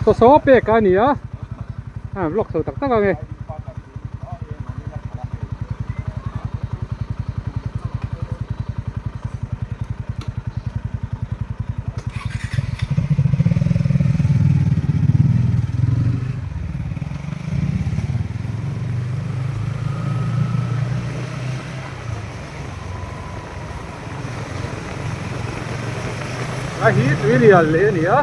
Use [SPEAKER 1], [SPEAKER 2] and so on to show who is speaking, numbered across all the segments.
[SPEAKER 1] Saw pek a ni a a vlog chho tak tak ang e. A hi tui lian leh a ni a.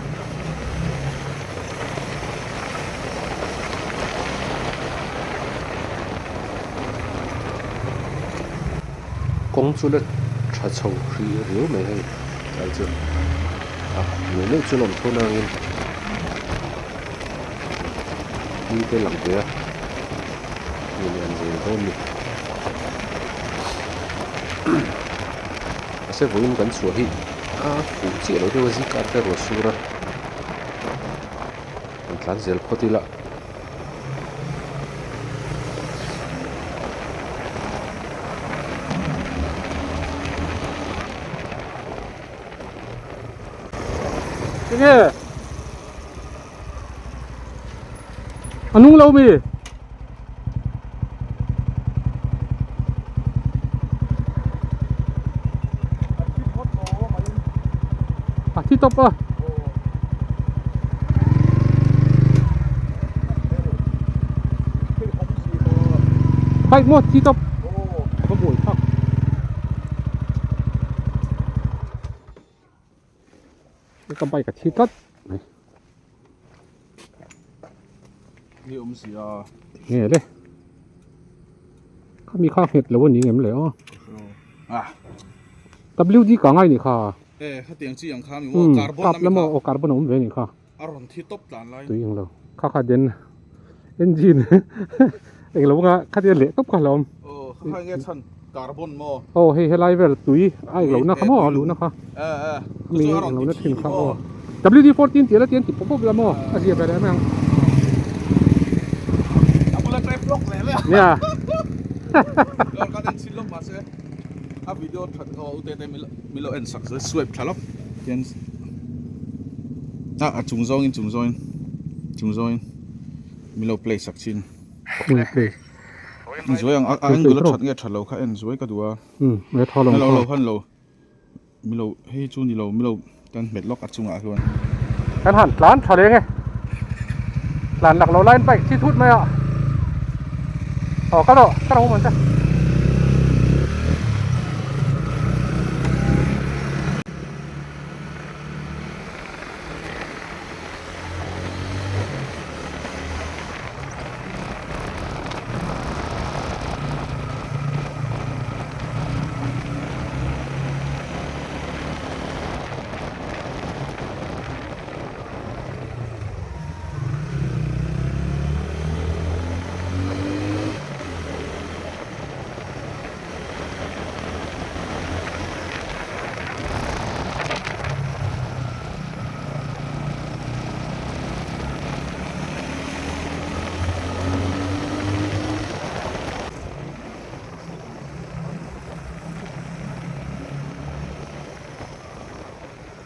[SPEAKER 2] Kawng chu la tha chho hrih riau mai hei tlai chu a nuai nuai chu a lawm tho nangin ni te lang ve a ni leh an zel dawn a ni mahse vawiin kan chhuah hi a fuh chiah lo deuh a zingkar te ruah sur a an tlan zel phawt ila.
[SPEAKER 1] Tinge a nung lo mi a thi tawp a. Bike maw thi tawp ka buai phak ka bike a thi tlat mai
[SPEAKER 3] Ni awm si a.
[SPEAKER 1] Nge le. Khami kha nghet lo ani ngem le aw.
[SPEAKER 3] Ah.
[SPEAKER 1] WD ka ngai ni kha.
[SPEAKER 3] E khatiang chi ang kha mi maw carbon
[SPEAKER 1] kap lama aw carbon a awm ve ni kha.
[SPEAKER 3] A rawn thi tawp tlan lai.
[SPEAKER 1] Tui eng lo. Kha kha den engine eng lo anga khatia leh tawp kha hlawm.
[SPEAKER 3] Aw kha kha nge chhan carbon maw.
[SPEAKER 1] Aw hei helai vel tui a eng lohna kha maw a luhna kha.
[SPEAKER 3] E e
[SPEAKER 1] Mi eng lohna thin kha aw. WD-14 tih la tian ti pawp pawp la maw a zia ve leh mai ang.
[SPEAKER 3] A bula try vlog leh leh a.
[SPEAKER 1] Nia.
[SPEAKER 3] Lawr khan en chhin lawk mahse a video that aw u te te min lo en sak zel swipe tha lawk hian a a chung zawngin chung zawngin chung zawngin min lo play sak chin.
[SPEAKER 1] Play.
[SPEAKER 3] En zuai ang a angle a that nge that lo kha en zuai ka duh a.
[SPEAKER 1] Um e tha lo.
[SPEAKER 3] Lo lo han lo. Milo hei chu ni lo milo kan hmet lawk a chungah chuan.
[SPEAKER 1] Kan han tlan tha leng e. Tlan lak lo laiin bike thi thut mai a. Aw ka rawh ka rawh awm ang che.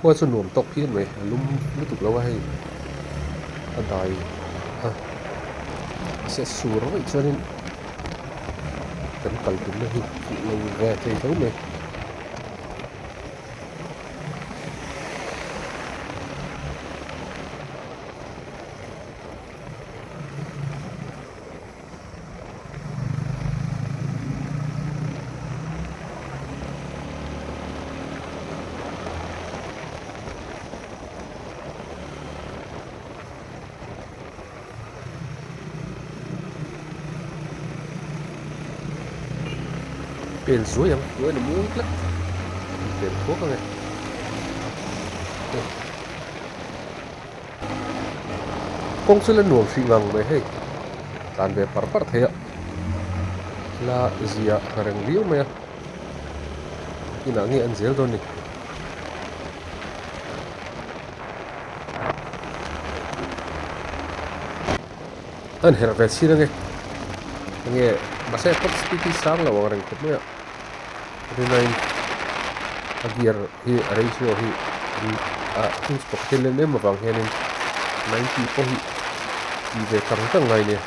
[SPEAKER 2] Khua chu nuam tawk phian mai a lum lutuk lo a hei a dai a se sur vaih chuanin kan kal tumna hi tih lo ve thei tho mai. Pen zuai ang hnuai na muang tlat pen thuak ang e. Kawng chu la nuam hrih ngang mai hei tlan ve par par thei a la zia a reng viau mai a inah nge an zel dawn ni. An herh ve chhin ange enge mahse top speed hi sang lo ang reng khawp mai a rinaiin a gear hi a ratio hi a inch pakhat hi a lem em avang hianin. 90 pawh hi tih ve tang tang ngai nia.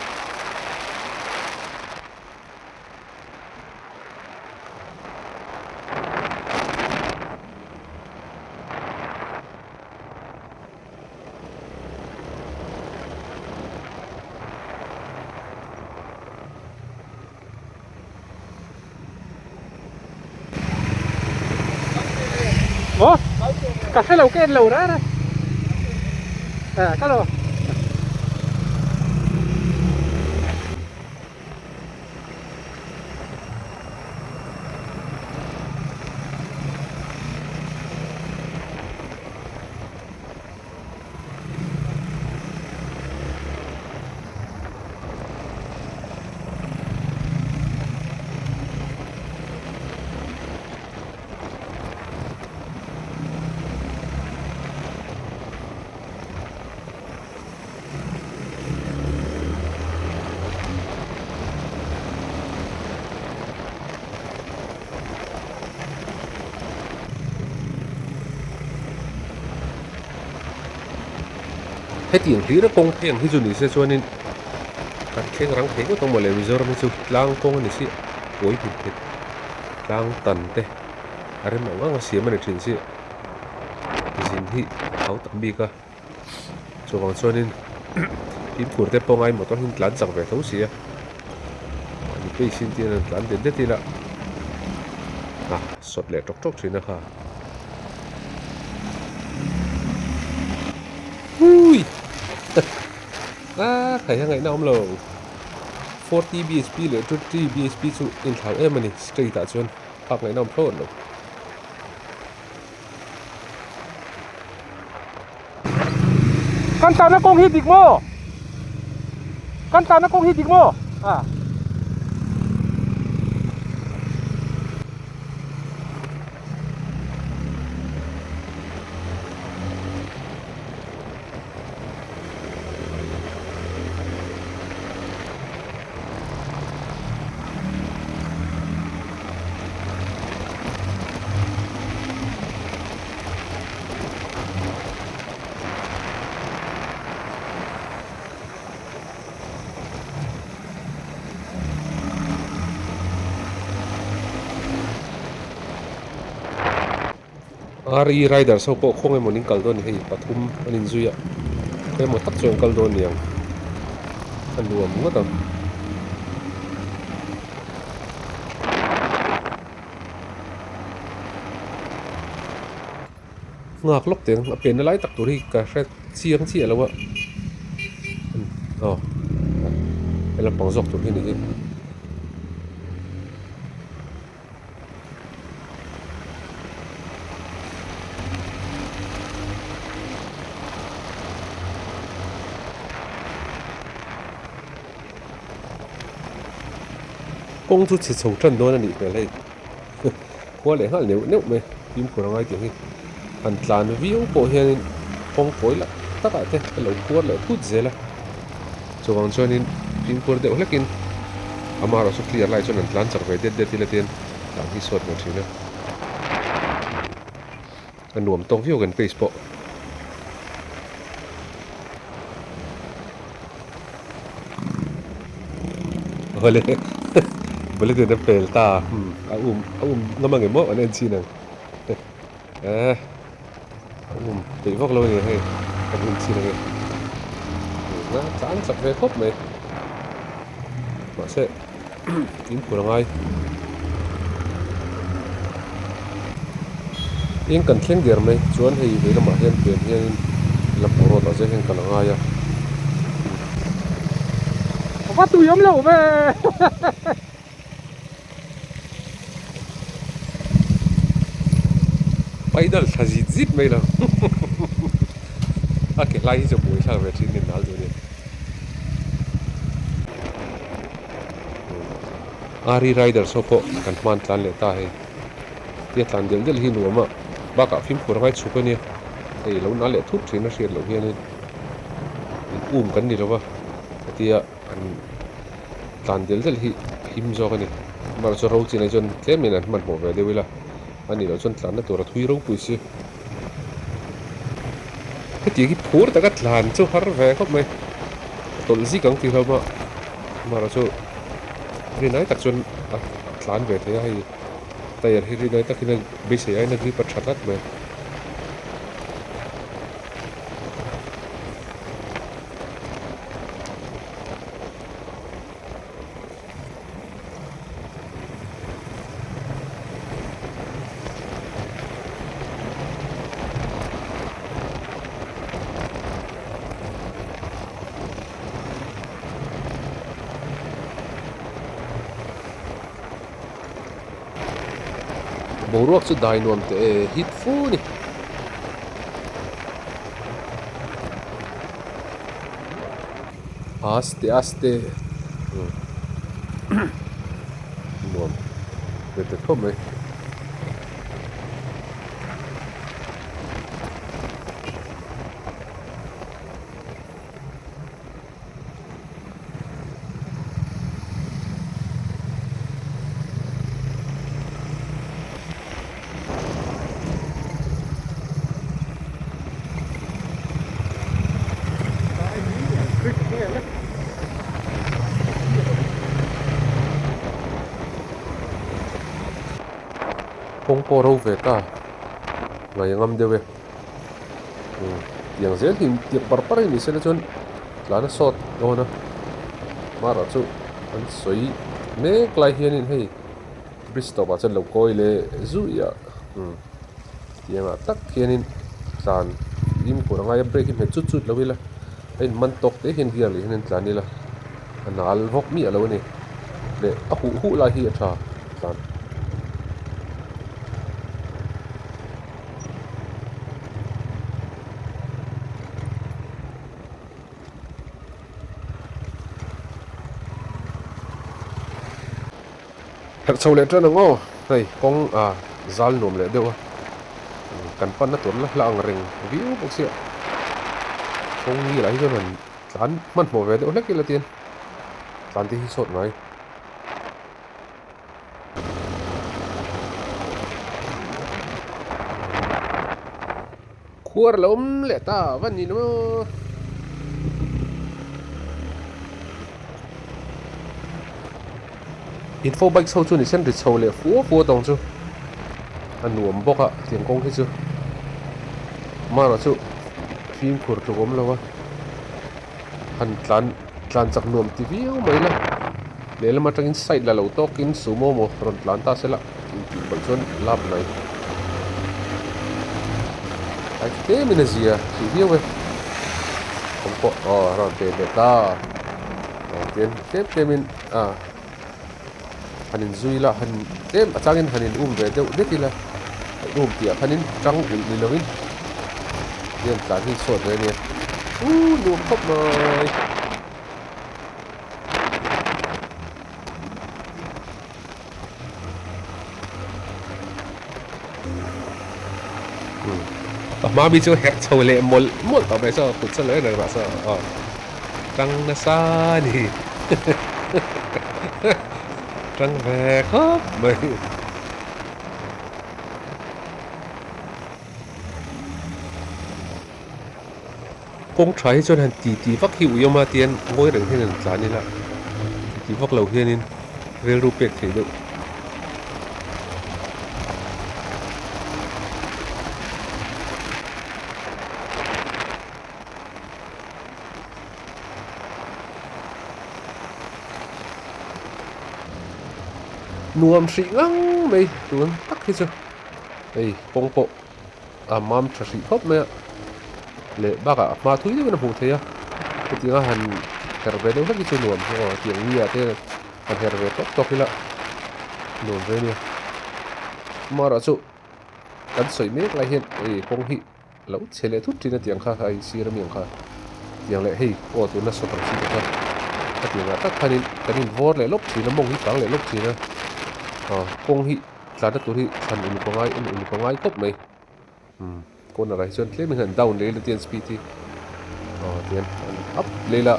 [SPEAKER 1] Maw? Ka hre lo ka en lo reng reng. Eh, ka lo.
[SPEAKER 2] Hetiang hlir a kawng pheng hi chu ni se chuanin kan thleng rang thei ngawt ang mawle Mizoram hi chu tlang kawng a ni si kawi hmu nghet tlang tan te a rem ang ang a siam a ni thin si zin hi a hau tak bik a chuvang chuanin fimkhur te pawh ngai motor hi an tlan chak ve tho si a mahni pace in tiin an tlan det det ila a sawt leh tawk tawk thin a kha. Hui! A khai a ngaihna awm lo. 40 bhp leh 23 bhp chu inthlau em a ni straight ah chuan phak ngaihna awm thlawt lo.
[SPEAKER 1] Kan tlanna kawng hi dik maw? Kan tlanna kawng hi dik maw? A.
[SPEAKER 2] Re riders ho pawh khawnge maw ning kal dawn ni hei pathum an inzui a emaw tak chu an kal dawn ni ang a nuam ngawt ang. Nghak lawk teh ang a penna lai tak tur hi ka hre chiang chiah lo a aw he lampang zawk tur hi a ni hi. Kawng chu chhe chho tan dawn a nih hmel hei khua leh nghal neuh neuh mai fimkhur a ngai tih hi han tlan viau pawh hianin kawng kawi lah takah te a lo khuar leh phut zel a chuvang chuanin fimkhur deuh hlekin amaherawh chu clear lai chuan an tlan chak ve det det ila tian tlan hi sawt ve thin a a nuam tawk viau kan pace pawh. Awle bullet in a pel ta a um a um ngam ang em aw an en chin ang eh a um peih vak lo a ni hei kan um chin ang e a tlan chak ve khawp mai mahse in phur a ngai eng kan thleng der mai chuan hei vei lamah hian pen hianin lampang road ah zawng hian kal a ngai a.
[SPEAKER 1] Va tui awm lo ve.
[SPEAKER 2] Paidal thla zit zit mai lo a ke hlai hi chu buai thlak ve thin nen nal duh a ni. Ari riders ho pawh kan hman tlan leh ta hei tia tlan delh delh hi nuam a bakah fimkhur a ngai chhuk a nia hei lo na leh thut thin a hriat loh hianin in um kan ni lo va hetia an tlan delh delh hi a him zawk a ni amaherawhchu ro chin ah chuan tlem in an hmanhmawh ve deuh ila a nih loh chuan tlanna tur a thui ropui si. Hetiang hi phur taka tlan chu har ve khawp mai. A tawlh zik ang tih hlauh a, amaherawhchu rinai tak chuan a tlan ve thei a hei tyre hi rinai takin a beisei aiin a grip a tha tlat mai. Boruak chu dai nuam teh e hit fu a ni. Aste aste nuam ve ta khawp mai. Kawng pawh ro ve ta ngai ngam deuh e tiang zel hi tiang par par hi ni sela chuan tlana sawt dawn a hmarah chu an sawi mek lai hianin hei. Bridge tawpah chuan lo kawi leh zuih a umm tiangah tak hianin tlan fimkhur a ngai a brake hi hmet chut chut lo ila a in man tawk te hian gear leh hian in tlan ila a nal vawk miah lo a ni leh a huh huh lai hi a tha tlan. Herh chho leh tan ang aw, hei kawng a zal nuam leh deuh a, kan panna tur la hla ang reng viau bawk sia, kawng ngilah hi chuan han tlan hmanhmawh ve deuh hlek ila tiin tlan te hi sawt ngai. Khuar lo awm leh ta va ni lo maw. Info bikes ho chu ni sen ri chho leh fua fua tawng chu a nuam bawk a tiang kawng hi chu amaherawh chu fimkhur tluk awm lo a han tlan tlan chak nuam ti viau mai la lehlam atangin side la lo tawkin sumo maw rawn tlan ta se la intih palh chuan lap mai ai chu tlemin a zia hrih viau e awm pawh aw a rawn pe leh ta aw tian tlem tlemin a han inzui la han tlem a changin han in um ve deuh hlek ila a um tih ah khanin tang ulh ni lovin tian tlan hi sawt ve a nia uh nuam khawp mai. A hma mi chu herh chho leh mawlh mawlh tawh mai saw kut saw lo en reng rah saw aw tang nasa a ni tang ve khawp mai. Kawng tha hi chuan han ti ti vak hi ui awm a tian ngawi reng hian an tlan ila ti ti vak lo hianin rilru pek theih deuh. Nuam hrih ngang mai tun tak hi chu hei kawng pawh. A mam tha hrih khawp mai a, leh bakah a hma thui deuhin a hmuh theih a, hetianga han her ve deuh hlek hi chu nuam aw tiang mi ah te han her ve tawk tawk ila nuam ve ania. Amaherawh chu kan sawi mek lai hian ei kawng hi lo chhe leh thut thin a tiang kha hei sir ami ang kha tiang leh hei aw tuna sawt ang chi te kha a tiangah tak khanin kan invawr leh lawp thin a mawng hi kang leh lawp thin a aw kawng hi. Tlanna tur hi thlan uluk a ngai en uluk a ngai khawp mai umm corner ah hi chuan tlem in han down leh ila tian speed hi aw tian an up leh ila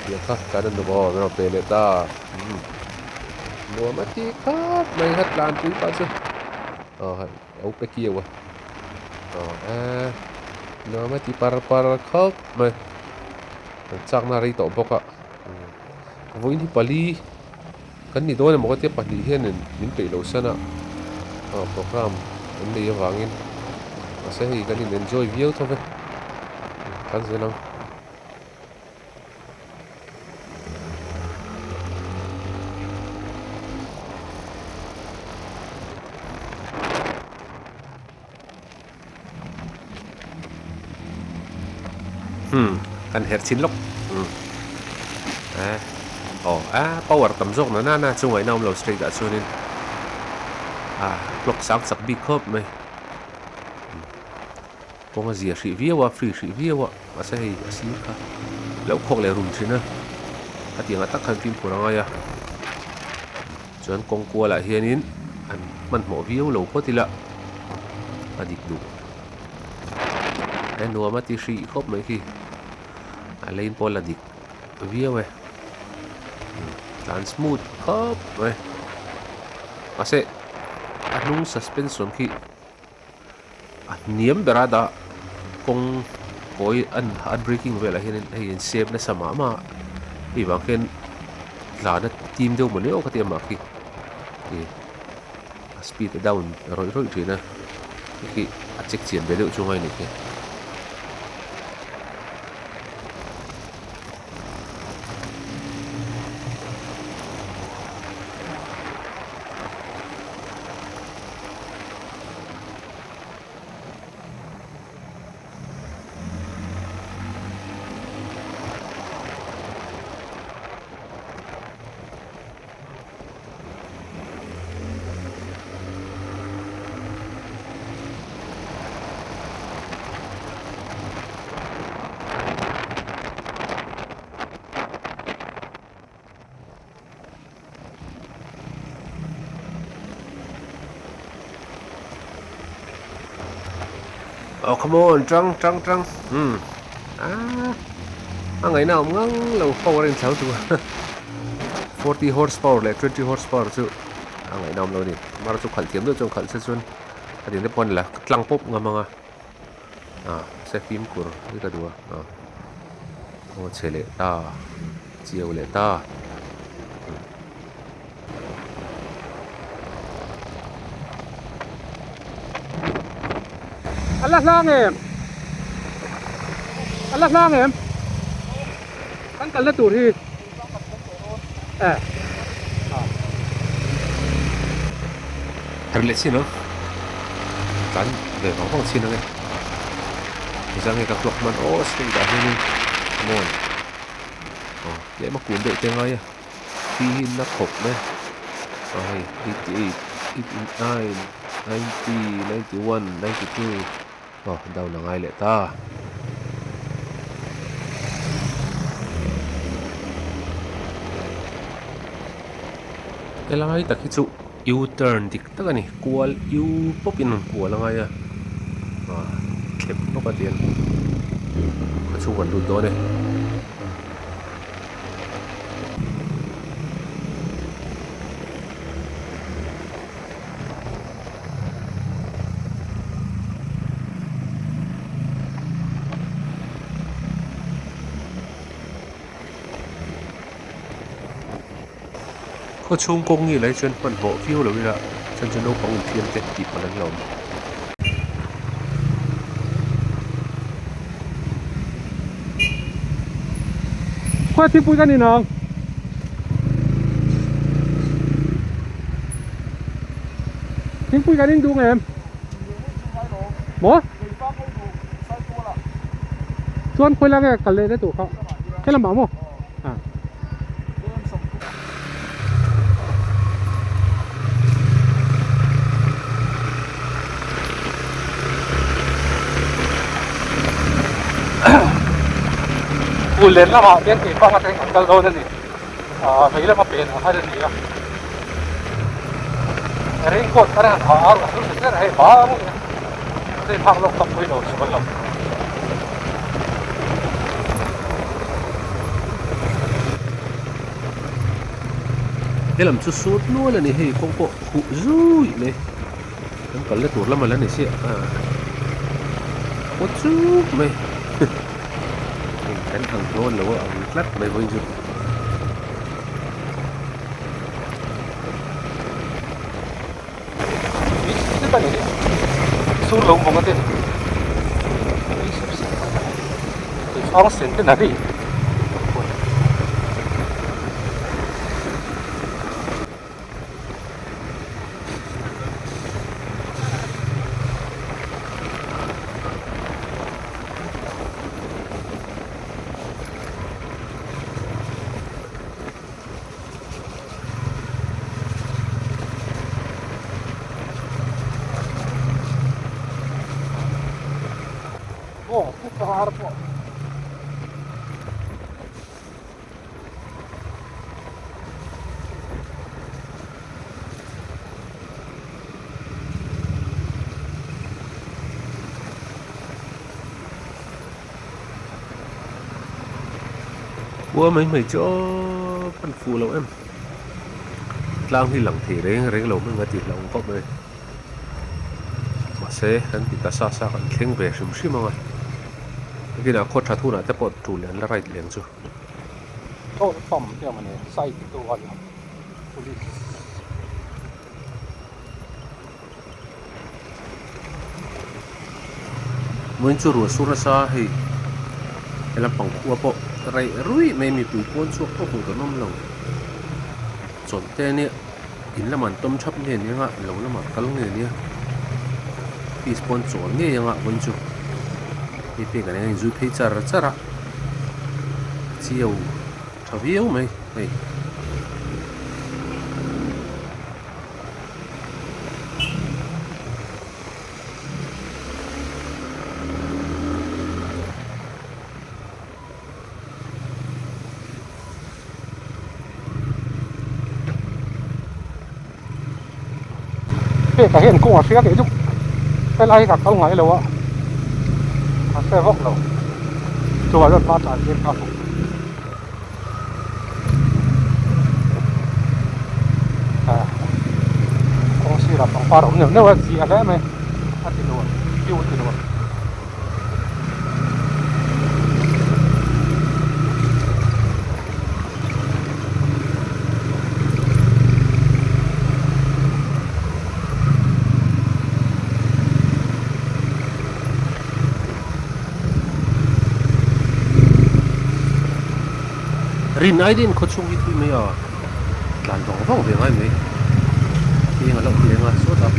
[SPEAKER 2] tiang kha tlan a nuam aw min rawn pe leh ta umm nuam a ti khawp mai kha tlan pui pah chu aw a upe kiau a aw eee. Nuam a ti par par khawp mai. Kan chakna a rei tawh bawk a. Vawiin hi pali kan ni dawn emaw ka tia pahnih hianin min peih loh san a aw program an nei avangin mahse hei kan in enjoy viau tho ve kan zel ang. Hmm kan herh chin lawk hmm eh aw a power tam zawk na nana chu ngaihna awm lo straight ah chuanin a clock sang chak bik khawp mai kawng a zia hrih viau a free hrih viau a mahse hei a sir kha lo khawk leh rum thin a khatiang ah tak khan fimkhur a ngai a chuan kawng kualah hianin an hmanhmawh viau lo phawt ila a dik duh he nuam a ti hrih khawp mai khi a lane pawh la dik viau e tlan smooth khawp mai mahse a hnung suspension khi a hniam ber a dah kawng kawi an an braking velah hianin hei in save nasa mah mah a hei vang hian tlan a tim deuh mawni aw ka ti amah khi ih a speed a down rawih rawih thin a hei khi a check chian ve deuh chu ngai a ni khi. Oh come on tang tang tang hmm ah a ngaihna awm ngang lo power a inthlau chu 40 horsepower leh 20 horsepower chu a ngaihna awm lo a ni mar chu khalh thiam deuh chuan khalh se chuan a ding te pawh a ni la tlang pawp ngam ang a ah se fimkhur hi ka duh a ah aw chhe leh ta chiau leh ta.
[SPEAKER 1] A la hlang em? A la hlang em? Kan kalna tur hi eh
[SPEAKER 2] Her leh chin ang tlan ve vang vang chin ang e Zang nge ka clock hman aw straight ah hianin come on aw tlem a kun deuh te ngai a thi hi na khawp mai a aw hei 88 89 90 91 92 aw down a ngai leh ta. Helai tak hi chu U-turn dik tak a ni kual U pawp in an kual a ngai a ah thlep bawk a tiang khaw chhung kan lut dawn e. Khaw chhung kawng nge lai chuan hmanhmawh viau lo ila chuan chu naupang infiam te tih palh an la awm.
[SPEAKER 1] Khawi thingpui kan inang. Thingpui kan in duh ngem? Maw? Chuan khawi lai nge kal leh na tur kha? Helamah maw? Ah. Phul len lamah hian keipang atangin an kal dawn a ni. Ahh vei lama pen ang khan a ni a. Raincoat kha han ha a, a hlu hret hret a hei bang a ni. Hei phak lawk tak pawhin a awm sual lo.
[SPEAKER 2] Helam chu sut nual a ni hei kawng pawh huh zui mai kan kalna tur lam a la ni chiah a. Paw chuk mai hei kan ang dawn lo a ang tlat mai vawiin chu.
[SPEAKER 1] Sur lo mawng a te Tuifang sen te nari. Aw, car pawh.
[SPEAKER 2] Khua mai mai chu aw pan fuh loh em tlang hi lang thei reng reng lo mai ang a tih hlauhawm khawp mai mahse kan ti ta sa sa kan thleng ve hrim hrim ang a nakinah khaw that hunah te pawh tul leh an la right leh ang chu.
[SPEAKER 1] Petrol pump te awm a ni side tu a ni police.
[SPEAKER 2] Vawiin chu ruah sur nasa hei he lampang khua pawh rei ruih mai mipui pawn chhuak pawh hmuh tur an awm lo chawlh te ania in lamah an tawm thap nge nia lo lamah kal nge nia office pawn chawl ngei anga vawiin chu hei pek an inzui phei char char a chiau tha viau mai hei.
[SPEAKER 1] Peka hian kawng a hria kei chu helai hi ka kal ngai lo a a hre vak lo chuvah chuan hma tlan tir kha Kawng sirah pangpar a awm neuh neuh a zia hle mai a ti nuam view a ti nuam.
[SPEAKER 2] Rin ai din khawchhung hi thui mai a tlan vang vang ve ngai mai eng a lo awm leng a sawtah.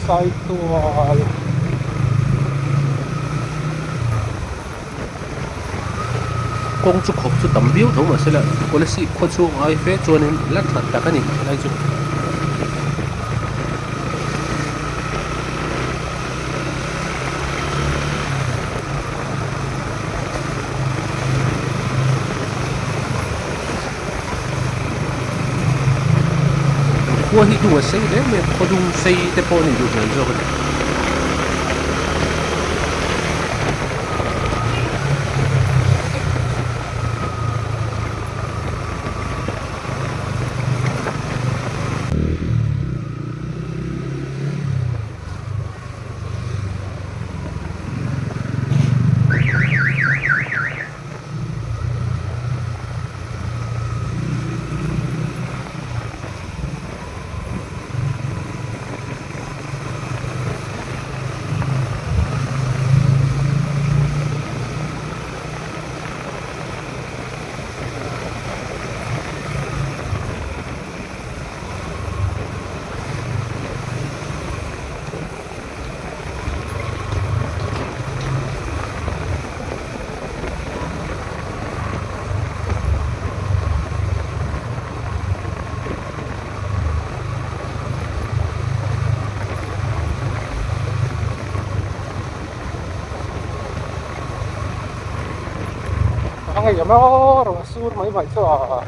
[SPEAKER 1] Saitual
[SPEAKER 2] Kawng chu khawp chu tam viau tho mahse la Kolasib khaw chhung ai fe chuanin la that tak a ni helai chu. Khua hi dung a sei hle mai a, khaw dung sei te pawh a nih duh hmel zawk a ni.
[SPEAKER 1] A ngei em aw rawn sur mai mai chu a.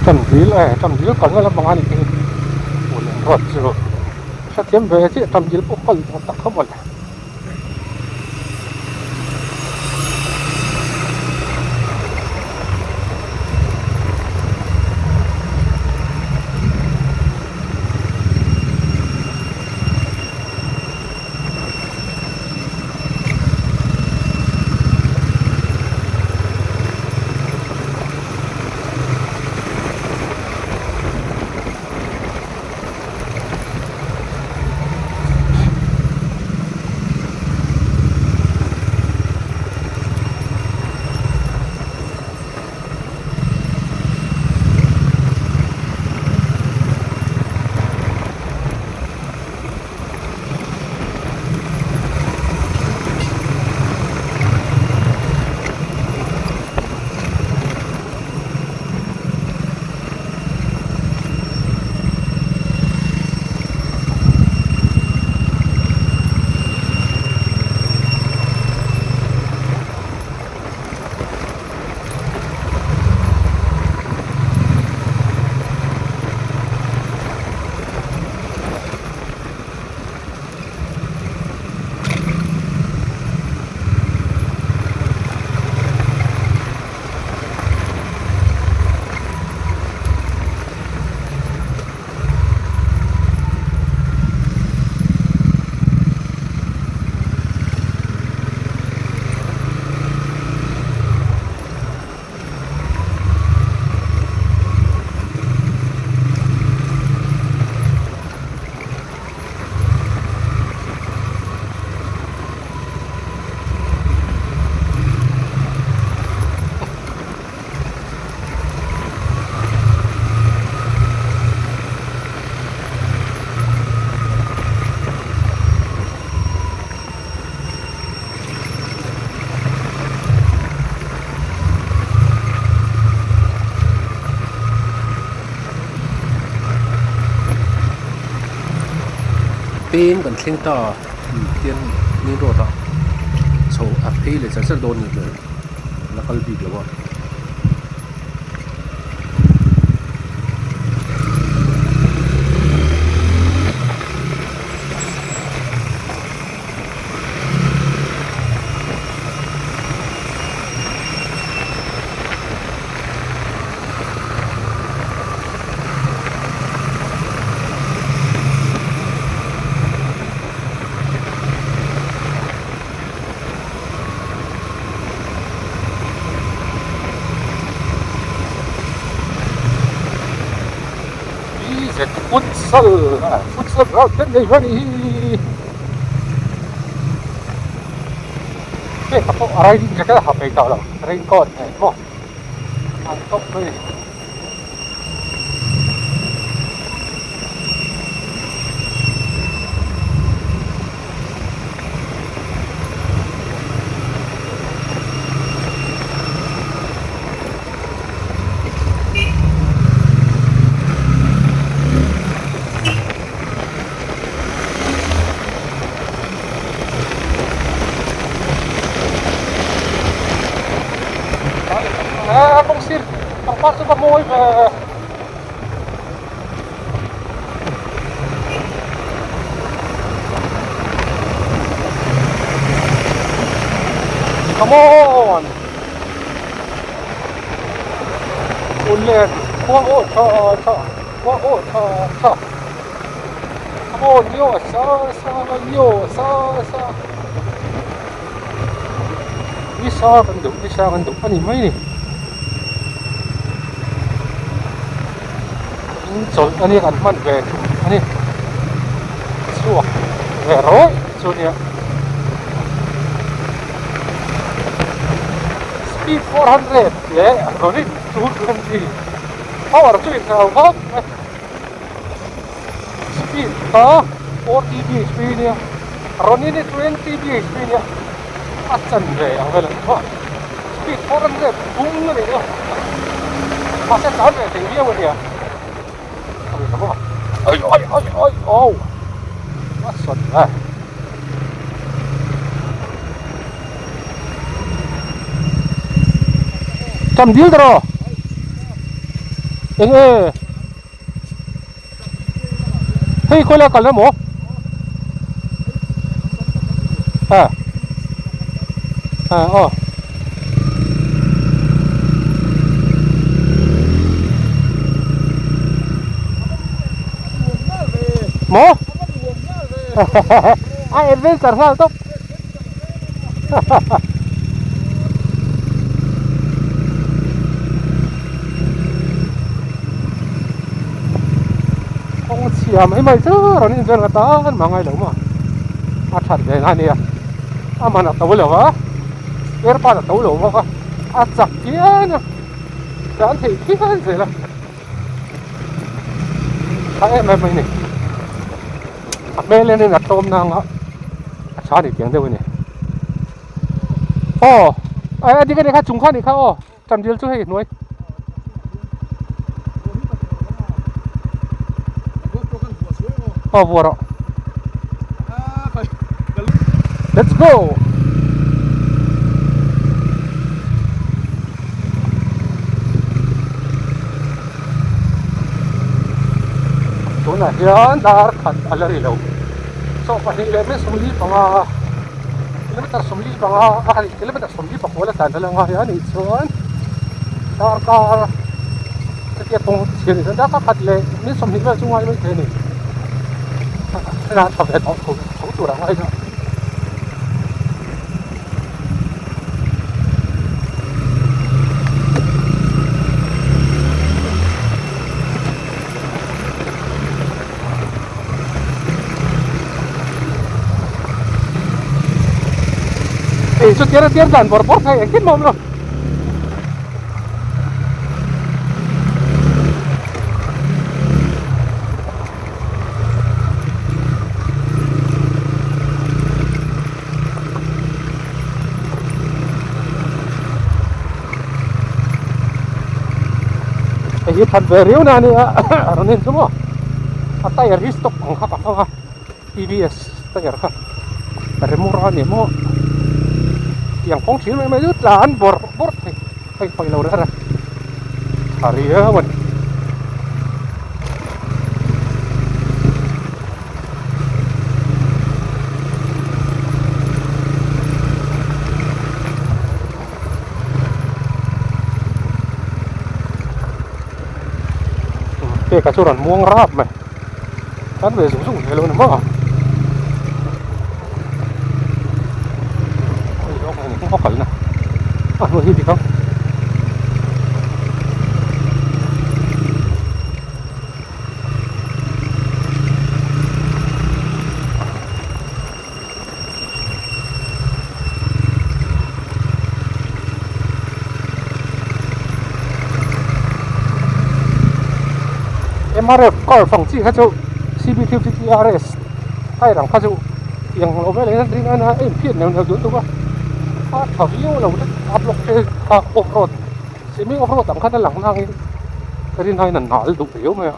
[SPEAKER 1] Tan dil e tan dil kalna lampang a nih hi Uleng road chu hrethiam ve chiah tan dil pawh kal tak tak kha mawle.
[SPEAKER 2] Peng kan thleng ta tian main road ah chho a phei leh char char dawn a ni hmel la kal bik lo a.
[SPEAKER 1] Futsal futsal ground te nei hian hi hei pawh a riding jacket a ha peih tawh lo raincoat nen maw an tawp mai. A kawng sir pangpar chu va mawi ve. Come on! Ulen khua aw tha tha khua aw tha tha Come on yo sa sa yo sa sa Ni sa kan duh ni sa kan duh a ni mai ni In chawlh a nia kan hman ve thung a ni chhuak ve rawih chu nia speed 400 leh rolling 220 power chu inhau vak mai speed kha 40 bhp nia Ronin hi 20 bhp nia a chan ve ang vel ang kha speed 400 bung a nih chu mahse tlan ve thei viau a nia ai ai ai ai au. A sawt a. Tam dil ta rawh. Eng e. Hei khawi lai kal emaw? Ha. Ha aw. Maw? A adventure nghal tawp. Kawng chhia mai mai chu rawn invel nga tan mah ngai lo maw a that ve na ania a man a to lo a spare part a to lo bawk a a chak phian a tlan theih phian zel a tha em em mai a ni a hmel en in a tlawm na anga a tha ni tiang deuh a ni aw a dik a nih kha chung kha a nih kha aw. Chandil chu hei hnuai. Aw vuah rawh. Let's go. Tunah hian dar khat a la ri lo. Chaw pahnih leh min 45 kilometer 45 a Kilometer 44 a tlan a la ngai a nih chuan darkar hetia kawng chhia nih chuan darkar khat leh ni 20 vel chu ngai mai thei a ni a tha ve tawh tho tho tur a ngai a. Ei chu tir tir dan bawrh bawrh thei engtin mah awm lo. Hei hi that ve riau na a nia a rawn en chu maw a tyre hi stop ang kha ka hmang a T V S tyre kha remora a ni maw tiang kawng thir mai mai chu tlan bawrh bawrh thei hei pawi lo reng a tha riau a ni. Peka chu rawn muang rap mai tan ve zung zung zel a ni maw a kalna a hnuai hi dik ang. MRF car fang chi kha chu CB250RS tyre ang kha chu tiang lo vel hian ring a in phiat neuh neuh duh tuk a a tha viau lo a block te kha off road semi off road ang khan a lang nangin ka rin aiin a nal duh riau mai a.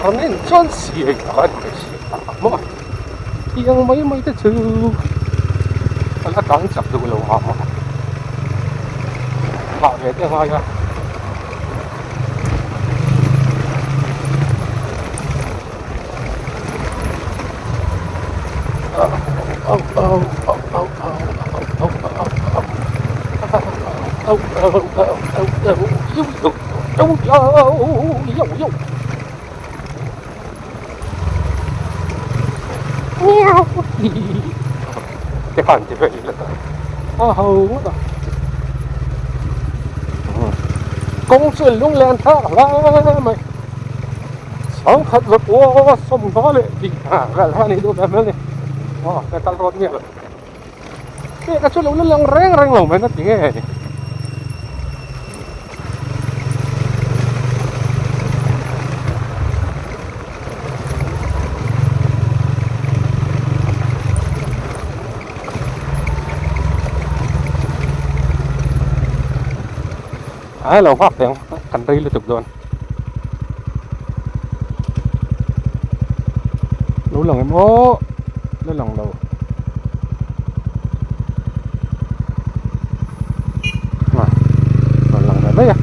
[SPEAKER 1] An en chuan siai tak a ni mai si a maw tiang mai mai te chu a la tang chak duh lo ang a nghah ve te a ngai a. Te khan ti vel ila ta a ho ngawt a kawng chu lung len thlak hle mai. Sangkhat zakua sawmhma leh tih vel kha a nih duh ve hmel ni. Aw metal rod nge lo. Peka chu lo la lang reng reng lo mai na ti nge ni. A lo nghak teh ang kan rei lutuk dawn. Lo lang em aw la lang lo. A rawn lang ve mai a.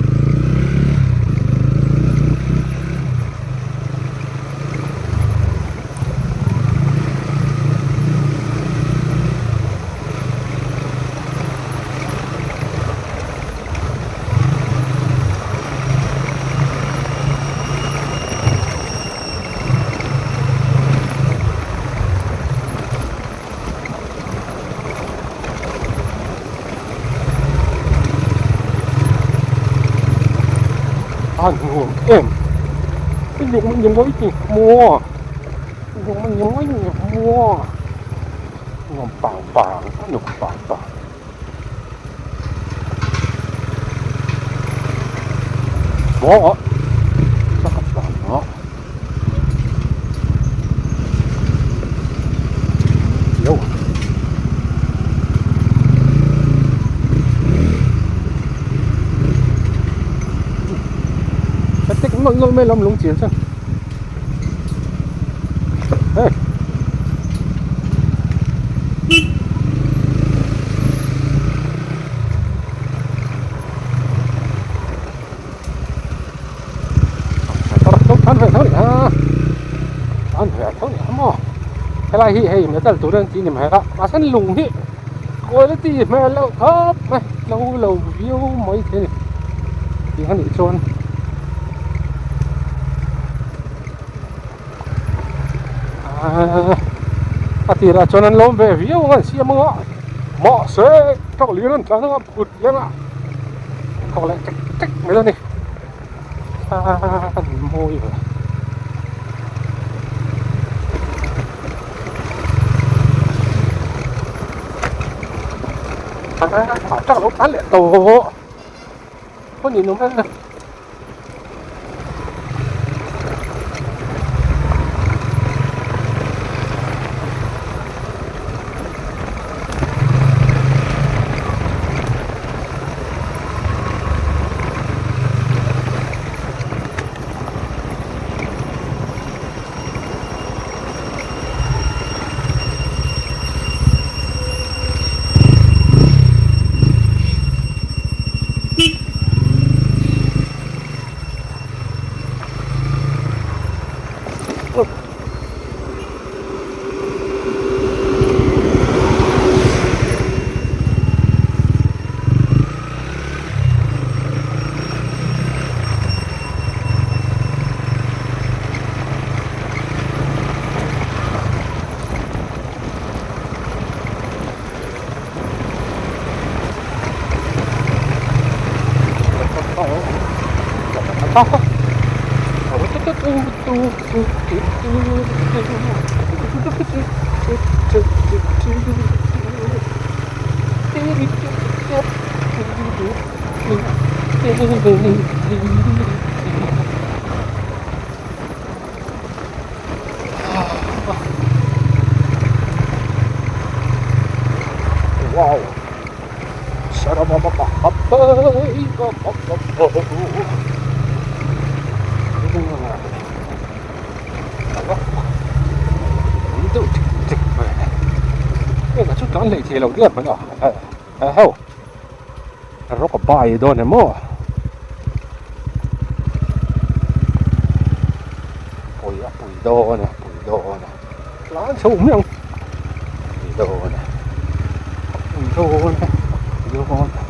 [SPEAKER 1] A nuam em nuam pang pang a nuam pang pang. Maw a yo cái tích nó nó mới lắm lúng chiến chứ hey. An ve tho ni maw helai hi hei metal tur an tih ni mai a mahse lung hi quality hmel loh khawp mai tlo lo viau mai thei a ni tih a nih chuan. A tirah chuan an lawm ve viau ang an siam anga mahse truck lian an tlan anga phut leng a thawk leh tek tek mai a ni a mawi ve. Truck lo tlan leh tawh a ni nawm em. Wow! Rawk a bai dawn em aw pui a pui dawn a pui dawn a tlan chho mai ang pui dawn a pui dawn a pui dawn a.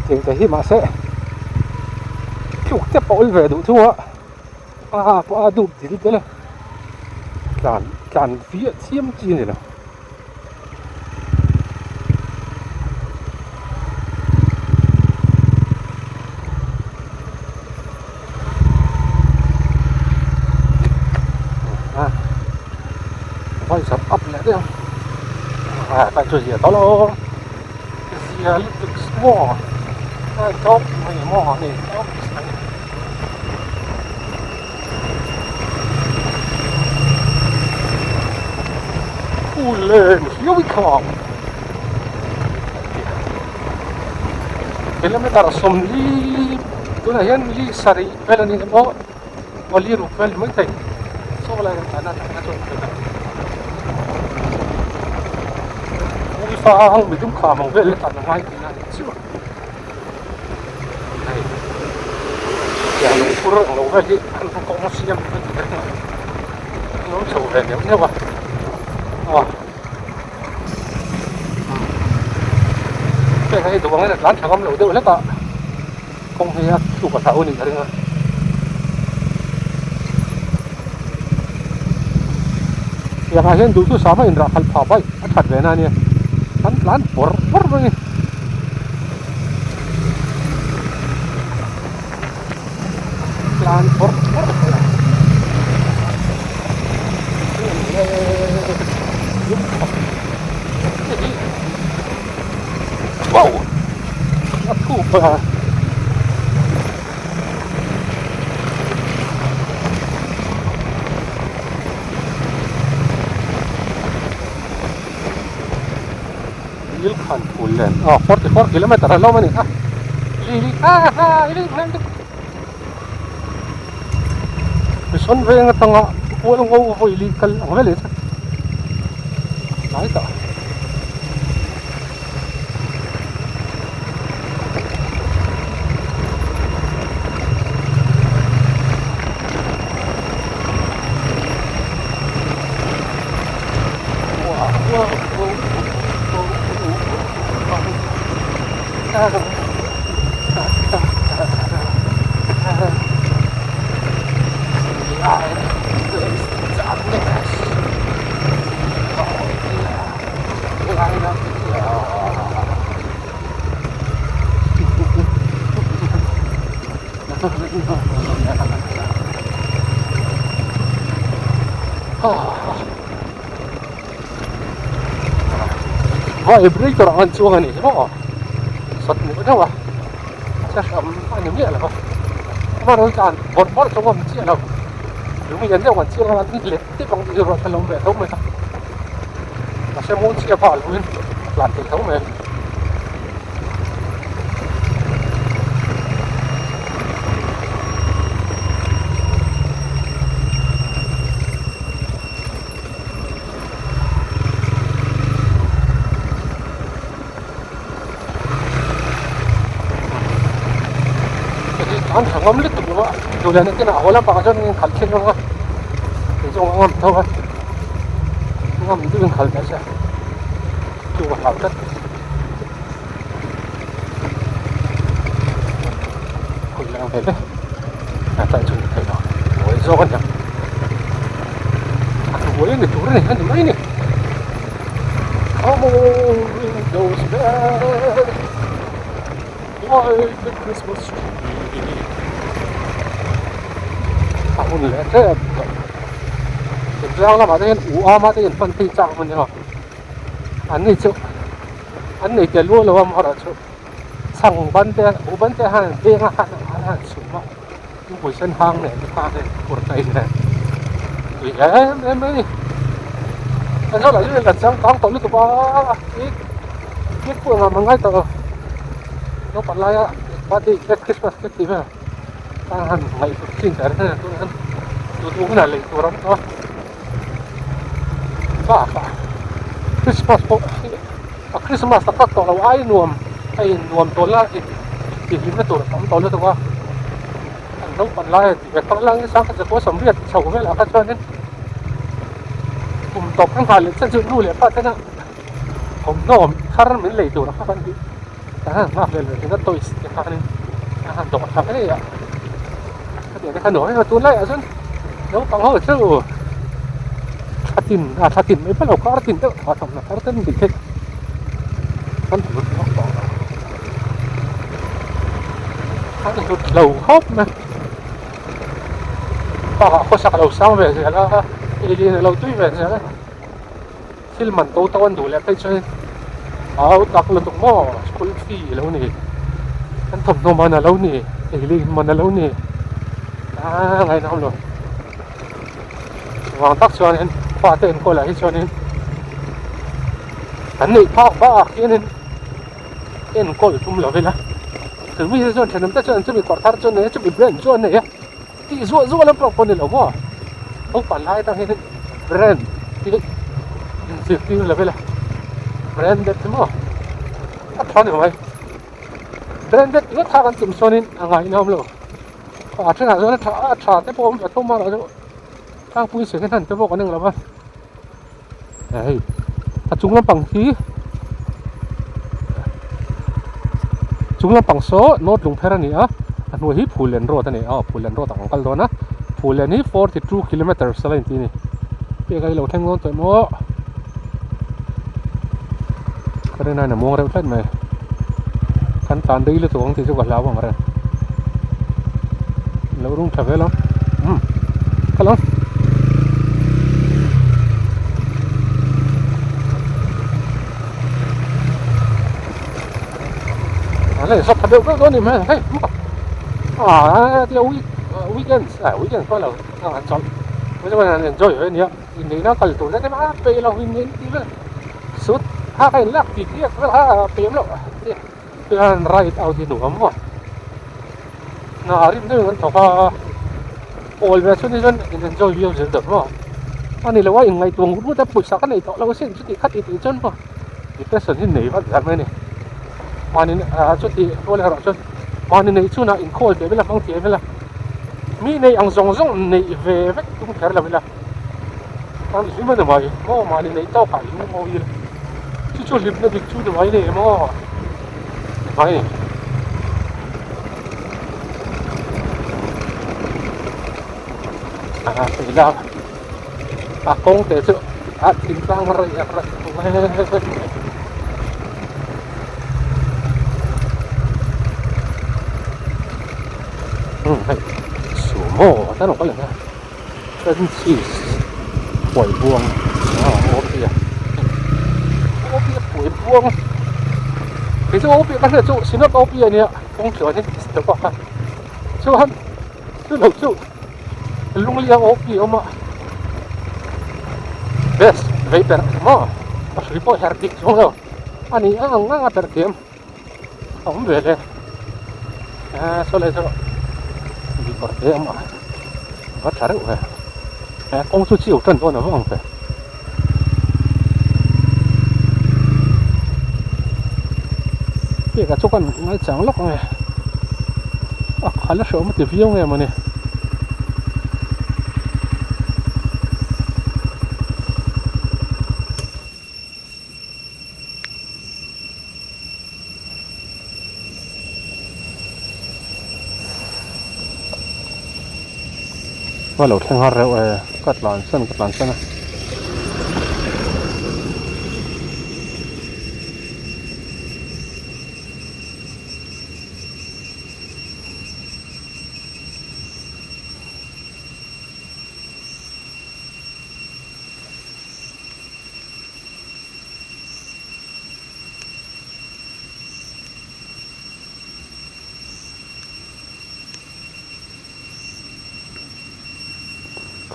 [SPEAKER 1] Tiang te hi mahse tluk te pawh ve duh thung a a pawh a dup dil tel a tlan tlan viah chiam chi a ni lo. Ah tai chu zia tawh lo zia lutuk maw a tawp mai maw a ni tawp mai. Phullen here we come kilometer 40 tunah hian li sarih vel a ni emaw aw li ruk vel ni maithei saw lai ram tana tana chuan ka dah uifa ang midum kham ang vel tan a ngai tihna a ni chiah hei tiang lungphur ang lo vel hi an kawng siam a ti reng a an lo chho ve neuh neuh a aw heng hei duh angin a tlan tha ngam lo deuh hlek a. Kawng hi a tluk a hlau a nih ka ring a. Tiangah hian duhthusam a inrah khalh phah bike a that ve na a nia. An tlan bawrh bawrh mai a ni. Tlan bawrh bawrh mai a. Wow! A thup a. Dil khan phul len aw 44 kilometer a lawm a ni a li li ha ha li hmel deuh Mihrawn veng atanga ual ngo vawi li kal ang vel in tlai tah. Vibrator ang an chuang a ni maw sat muh deuh a che hram a ni miah lo va amaherawhchu tlan bawrh bawrh chu a awm chiah lo lung lian deuh an chiang a an let tep ang tih ruat a lo awm ve tho mai a mahse muang chhia phah loin a tlan thei tho mai a ni. An tha ngam lutuk lo a duhlian te a haw lampang ah chuan in khalh thin rawng a kei chu a ngam tho a ngam deuhin khalh teh se chu ka hlau tlat khawi lang ve ve a tlai chu ni thei lo buai zawk a niang a buai a ni tur a ni a ni mai a ni come on ring those bells like the Christmas tree a hun leh tep tawh tlang lamah te hian u ama te hian hman phei chak a ni a an ni chu an nei tel luah lo a amaherawh chu chhang ban te buh ban te han veng a han an han chhum a thingpui sen hang nen te khan hei phur ta in nen tui em em mai a ni an zawh lah chu la changkang tawh lutuk a i cake pawh engah mah ngai tawh lo naupang laia birthday cake christmas cake tih vel khan han ngaihhlut thin ta reng a tunah hian duhduh hunah lei tur a awm tawh a. Bakah Christmas pawh hi a Christmas tak tak tawh lo ai nuam a in nuam tawl a tihhlimna tur a tam tawh lutuk a an naupang lai a tih ve tak lang sang kha chu sawmriat chho velah kha chuanin kum tawp kan nghah leh chiah chu nu leh pa tena thawmhnaw thar min lei tur a kha kan tih kan han nghak leh leh thin a toys te khanin a han dawh thla ngei a khatiang te kha nuam em a tunlaiah chuan naupang ho chu thla tin a thla tin mai pawh lo kar tin deuh thla thawmhnaw thar te an tih theih kan hlut vak tawh lo kan hlut lo khawp mai bakah khawsak a lo sang ve zel a ei lin a lo tui ve zel a. Thil man to to an duh leh phei chuan au tak lutuk maw school fee lo ni an thawmhnaw man a lo ni ei leh in man a lo ni aaa ngainam lo vang tak chuanin fate enkawl ah hi chuanin kan neih phak bak hianin enkawl tum lo ila tumi hi chuan thenawm te chuan chumi kawr thar chu a nei a chumi brand chu a nei a. Tih zuah zuah lam pawh pawh ni lo maw? Naupang lai atang hian brand hi inzirtir lo ila branded hi maw a tha ni mai. Branded ringawt kha kan tum chuanin a ngaihnawm lo. A thenah chuan a tha a tha te pawh a awm ve tho marawh chu tlangpui second hand te pawh kan eng lo va. Hei a chung lampang hi chung lampang saw note lung pher a ni a a hnuai hi Phullen road a ni a aw Phullen road ah kan kal dawn a Phullen hi 42 kilometers a la inti a ni pek a ilo thleng dawn tawh maw ka rin aiin a muang reuh tlat mai kan tlan rei lutuk ang tih chu ka hlau ang reng lo rum tha vel ang umm kal ang. A leh sawt tha deuh deuh dawn a ni hmel hei ah tia week weekend ah weekend pawh lo a chawlh chuan enjoy ve a nia inneihna kal tur te a peih lo inneih tih vel sut kha ka inlak tih tih vel kha a peih awm loh chuan ride out hi nuam maw hna rim deuhin kan thawk a awl ve chhun hi chuan in enjoy viau zel dawn maw a ni lo a inngaihtuah ngut ngut a pawisa ka nei tawh lo asin chuti kha tih tih chuan maw depression hi nei vat zat mai a ni mahni ah chuti rual erawh chuan mahni neih chhunah inkhawl teh vel a hmang thiam vel a mi nei ang zawng zawng neih ve vek tum kher lo ila an hlim a ni mai maw mahni neih tawk ah lung mawi ila chu chu hlimna dik chu ni mai nei maw ni mai a hei la a kawng te chu a thingtlang raih raih mai. Hei sumo a tan awk a leh a Francis phuai buang a awm a OP a phuai buang kei chu OP ka hriat chu Synod OP a nia kawng tluan hi step ah khan chuan chu lo chu Lunglia OP a awm a best vei ber maw a hrui pawh her dik chuang lo a ni ang ang a perh thiam. A awm ve le eh saw lai saw lui kawr te a awm a va tha reuh ve eh kawng chu chiu tan dawn a va ang ve peka chu kan ngaichang lawk ang e a khal a hrehawm a ti viau nge mawni. A lo thleng har reuh e ka tlan san ka tlan san a.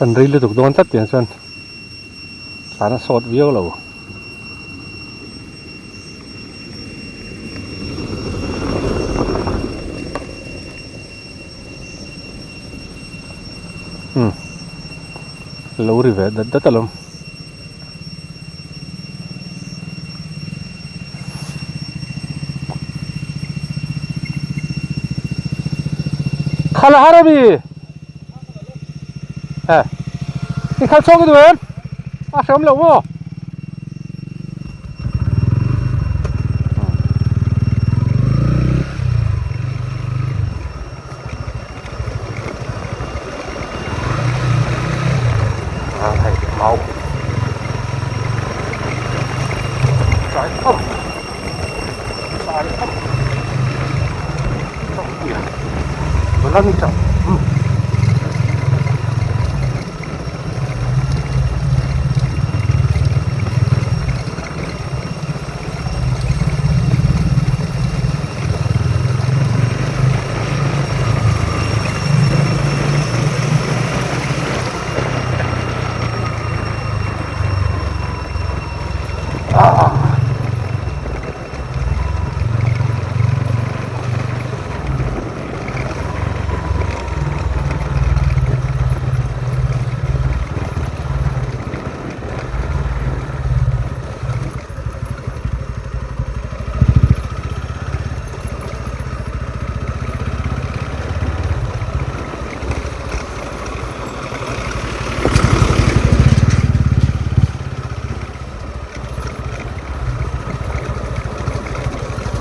[SPEAKER 1] Kan rei lutuk dawn tlat tiang chuan tlan a sawt viau lo. Umm lo ri ve dat dat alawm. Khala har ami eh i khal chawk i duh em a hreawm lo maw. Hei mau trái thâm trái thâm nó lăn chậm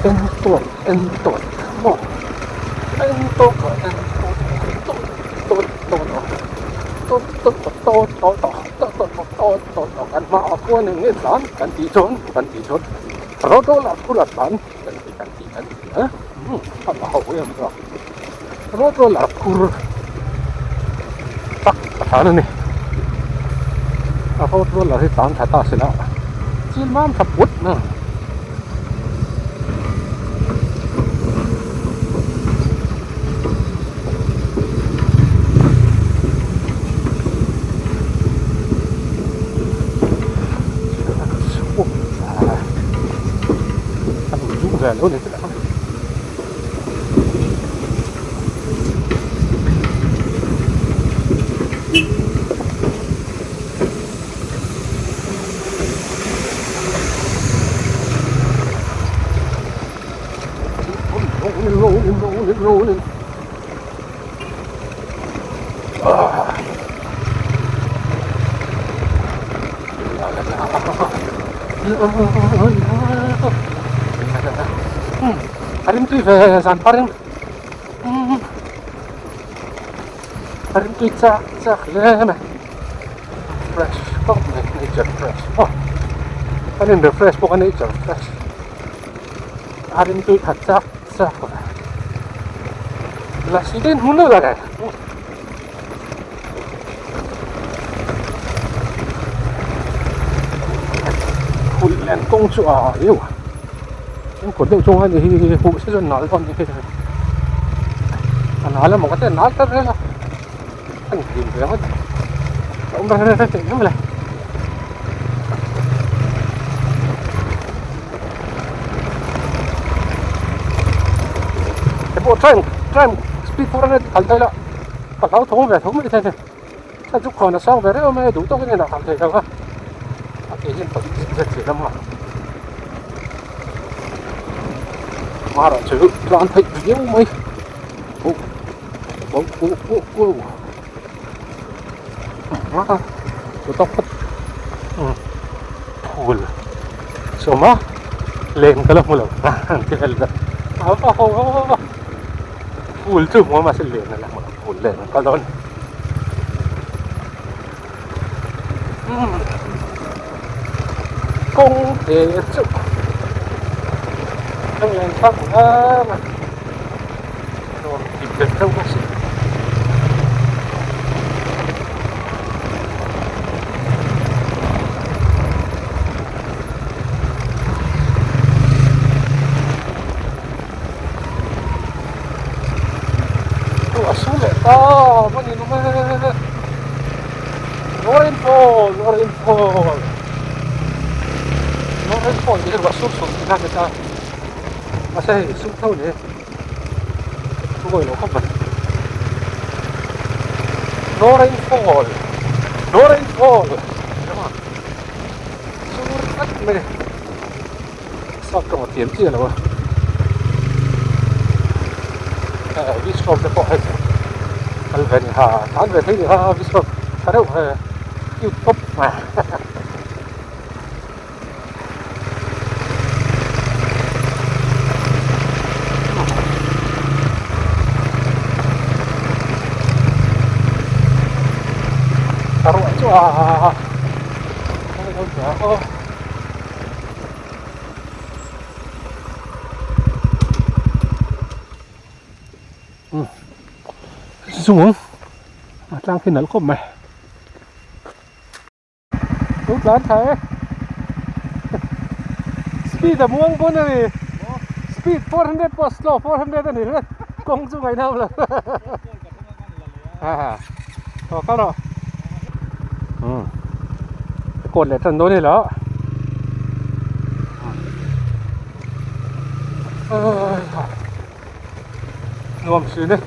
[SPEAKER 1] En tawn en tawn maw en tawn ka en tawn tawn tawn tawn aw tawn tawn tawn tawn tawn tawn tawn tawn tawn tawn kan hmaah khuan eng nge tlan kan tih chuan kan tih chuan road roller phur a tlan kan ti kan ti kan ti a a la ho em zawk road roller phur tak a tlan a ni a road roller hi tlan tha ta se la chil mam tha put na. Rolling, rolling, rolling, rolling. Ah. A rimtui ve zan par in a rimtui chak chak hle mai fresh khawp mai nature fresh aw an in refresh bawk a nature fresh a rimtui khat chak chak lasi te in hmu nual a. Phul len kawng chu a riau a in kawt deuh chunga ni hi huh se chuan nal dawn ni hi a nal emaw ka ti a nal ta reng a a ni hlim ve ngawt a awm reng reng reng em le. Hei pawh train train speed 400 kal thei la. Ka hlau thawng ve tho mai thei a ni. Hei chu khawn a sang ve reuh mai a duh tawkin inah kal thei lo a. A ke hian pahnih zet zet zel a maw. Hmarah chu tlan theih viau mai. Oh oh oh oh oh a chu tawk phawt phul sawm a len ka la hmu lo ang ti vel vel a va ho ho ho. Phul chu hmuh a mahse len a la hmu lo phul len an kal dawn umm kawng te chu a len thlak hle mai nuam tih vel deuh bawk si. A su leh ta a ni lung e no rainfall no rainfall no rainfall tih hi ruah sur sur tihna a ni ta mahse hei sur tho ni thu kawi lo khawp mai no rainfall no rainfall sur tlat mai. Sap tawng a thiam chiah lo a eh vistrom te pawh hei kal ve ni ha tlan ve thei ni ha vistrom tha reuh he cute tawp mai a ruah chu a a. Zung a tlang khi nalh khawp mai lo tlan thla e speed a muang pawn a ni speed 400 pawh slow 400 a ni ringawt kawng chu ngaihna awm lo aw kal rawh umm record leh tan dawn ila nuam thin e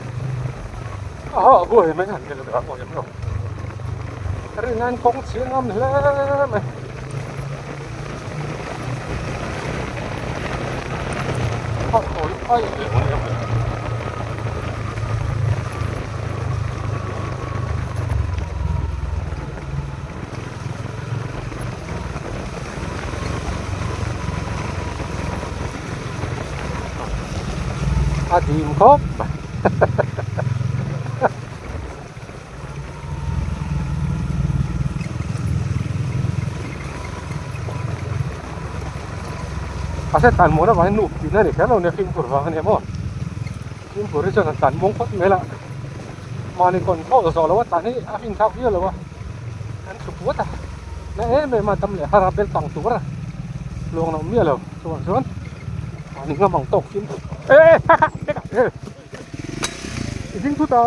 [SPEAKER 1] a ha buai mai han ni lo a buai lo rin kawng chhia ngam hle mai. A dim khawp mai. Mahse tlan muan avangin nup tihna a ni kher lo nia fimkhur vang a nia maw fimkhur hi chuan an tlan muang phawt mai la mahni control zawh loh a tlan hi a finthlak viau lo a an thlu puat a na em em a dam leh har a bel kang tur a luang loh miah lo chuvang chuan mahni ngam ang tawk fimkhur e ha ha e i ding thut a.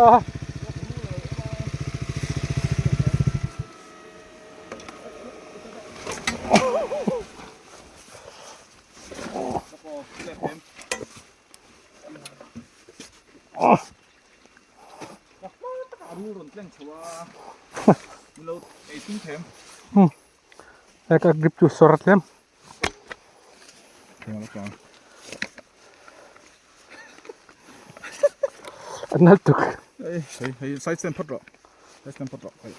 [SPEAKER 1] Ka grip chu sawr a tlem. A nal tuk.
[SPEAKER 3] Hei hei side stand phawt rawh. Side stand phawt rawh. Hei.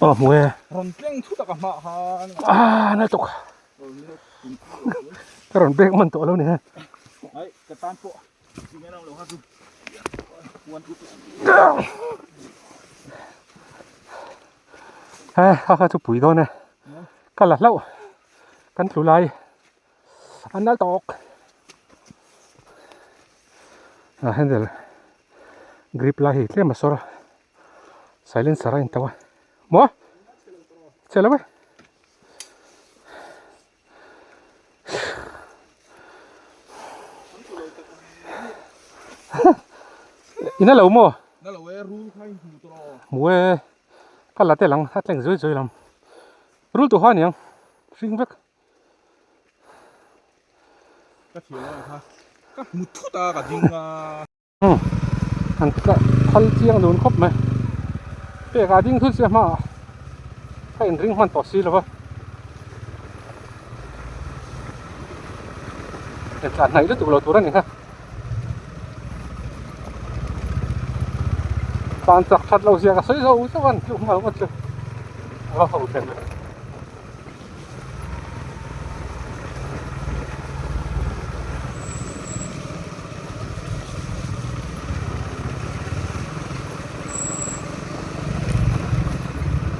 [SPEAKER 1] Aw hmu e.
[SPEAKER 3] Rawn tleng thu tak a hma khan.
[SPEAKER 1] Ah nal tuk. Ka rawn bek man tawh lo ni he.
[SPEAKER 3] Ai ka tan pawh.
[SPEAKER 1] He kha kha chu pui dawn e ka la hlauh kan tlu lai a nal tawk a handle grip lai hi tlem a sawr a silencer a in tauh a maw che lo e. Ina lo maw?
[SPEAKER 3] Na lo e rul kha in hmu tawh.
[SPEAKER 1] Hmu e. Ka la tel ang a tleng zui zui lam. Rul tu kha aniang hring vek.
[SPEAKER 3] Ka thiam lo kha. Ka hmu thut a ka ding a.
[SPEAKER 1] An thal chiang dun khawp mai pek ah ding thut sia hmaah ka inring hman tawh si lo va tlan hnaih lutuk lo tur a ni kha tlan chak that lo zia ka sawi zo zauh a an tluk nghal ngawt chu a va ho hle mai.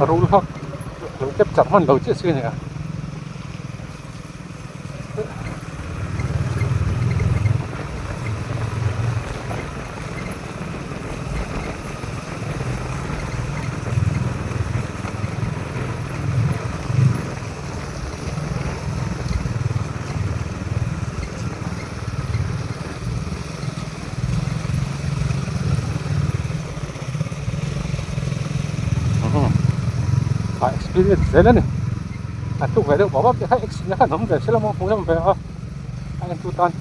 [SPEAKER 1] Rul kha lo capture hman lo chiah si a ni a. A experience zel a ni a tuk ve deuh bawk a tikhan accident kha an awm ve sela maw hmuh em ve a a entu tan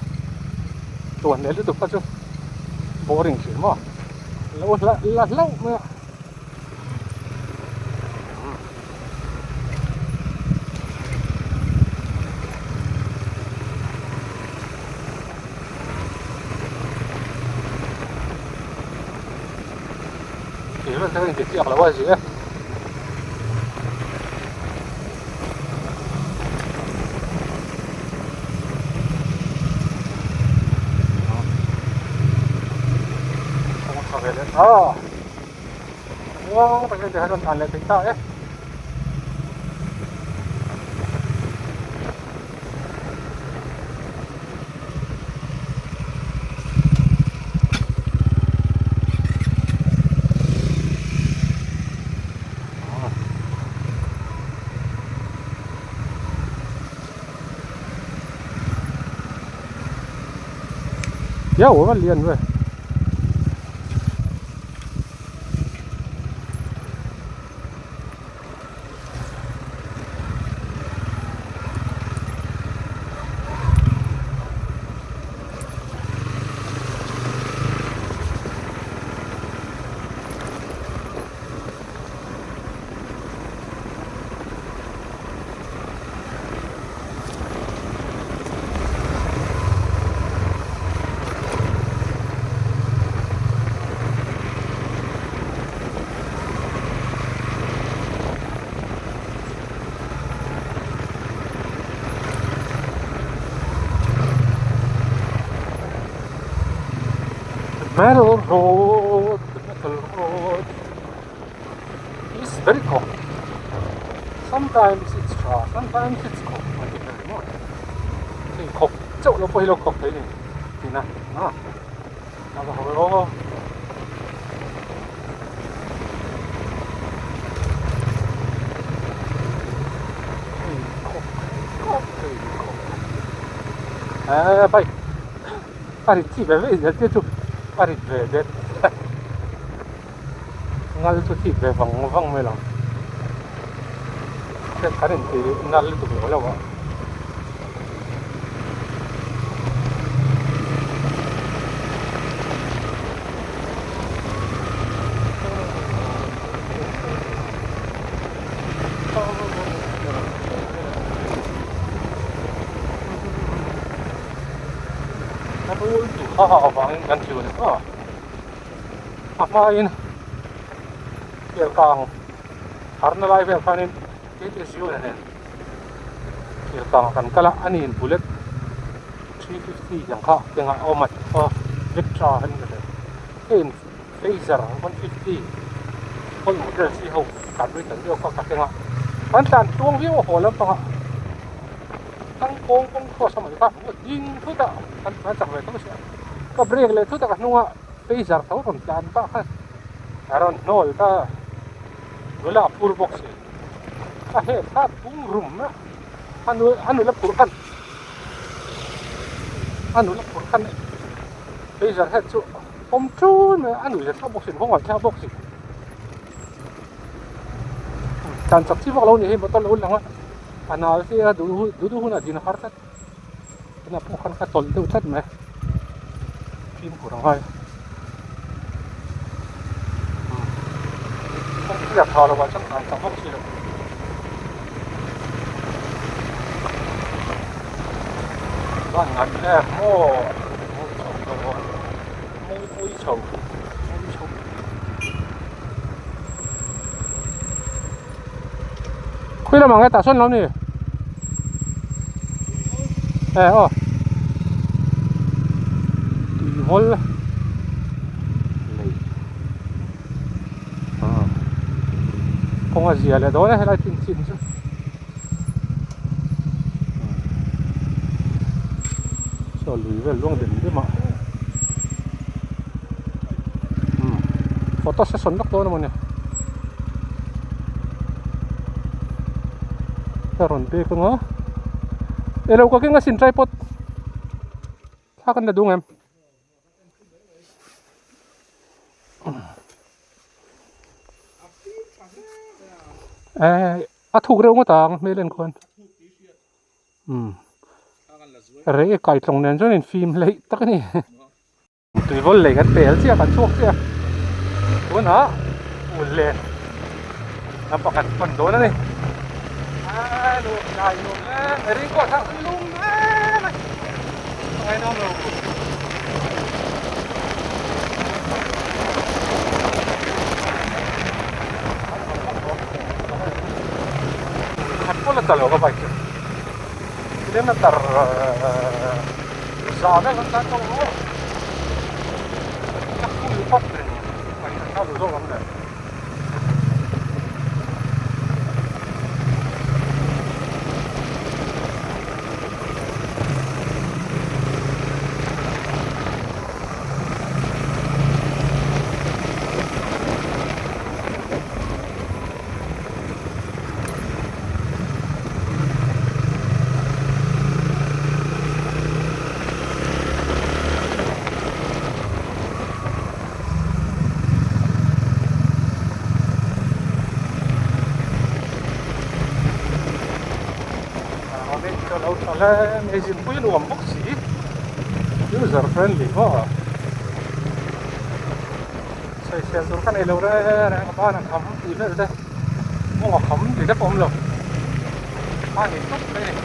[SPEAKER 1] tuan leh lutuk kha chu boring thin maw lo la la hlauh mai a. Thir vel te kha inti chiak lo a zia e. Kawng tha ve leh ta. Muang takin tikhan rawn tlan leh thei ta e. Diau a lian ve. Metal road the metal road is very cold sometimes it's tha sometimes it's cold a ti ber maw hei khawp chauh lo pawh hi lo khawp thei a ni tihna a a va ho aw. Hei khawp khawp hei khawp eh bike. A rit chi ve ve zel te chu a rit ve det ngal chu thik ve vang vang mai lo hriat kan inti nal lutuk lo lo a. A rul duh a avangin kan tlu ni maw a hmain kel kang harna lai vel khanin KTZU nen kel kang kan kal a a niin bullet 350 ang kha kengah a awm a Vectra an ni hle hei Fazer 150 old model chi ho carburetor deuh kha ka keng a kan tlan tluang viau a haw lampangah. Thangkawng kawng cross a mai kha a ding thut a kan tlan chak ve tho sia ka brake leh thut a ka hnung a phasor tho rawn tlan pah kha a rawn hnawl ta nula a phur bawk si a het kha tung rum a a nu a nula phur khan a nula phur khan phasor het chu awm ṭun mai a a nui thlak bawk si nghawng thlak bawk si tlan chak chi vak lo ni hei motor lo lang a. A nal te a duh duh hunah din har tlat tunah pawh khan ka tawlh deuh tlat mai fimkhur a ngai kawngpui a tha lo ah chuan tlan chak vak chi lo chuan ngat em maw mawi chho dawn mawi mawi chho mawi chho. Khawi lamah nge tah sawn lo ni e aw tuivawl lei ah kawng a zia leh dawn e helai chin chin chu saw lui vel luang dem dem a photo session lawk dawn a mawni ka rawn bek anga elo ka keng asin tripod thla kan la dung em. A thuk reuh ngawt ang hmel en khuan umm rei kai tlawng nen chuan infim hleih tak a ni tui vawl lei kan pel chiah kan chhuak chiah tunah ul len a pakhat pan dawn a ni a nuam dai nuam hle mai ring pawh a thak lum hle mai a ngaihnawm lo. Khat pawh la ta lo ka bike chu kilometer za vel an tan tawh maw ka full pawp reng mai ka hlau zawk ang le. Hei zinpui nuam bawk si user friendly maw sawisel tur ka nei lo reng reng a ban a kham tih vel te mawng a kham tih te pawh a awm lo a ni tawp mai a ni.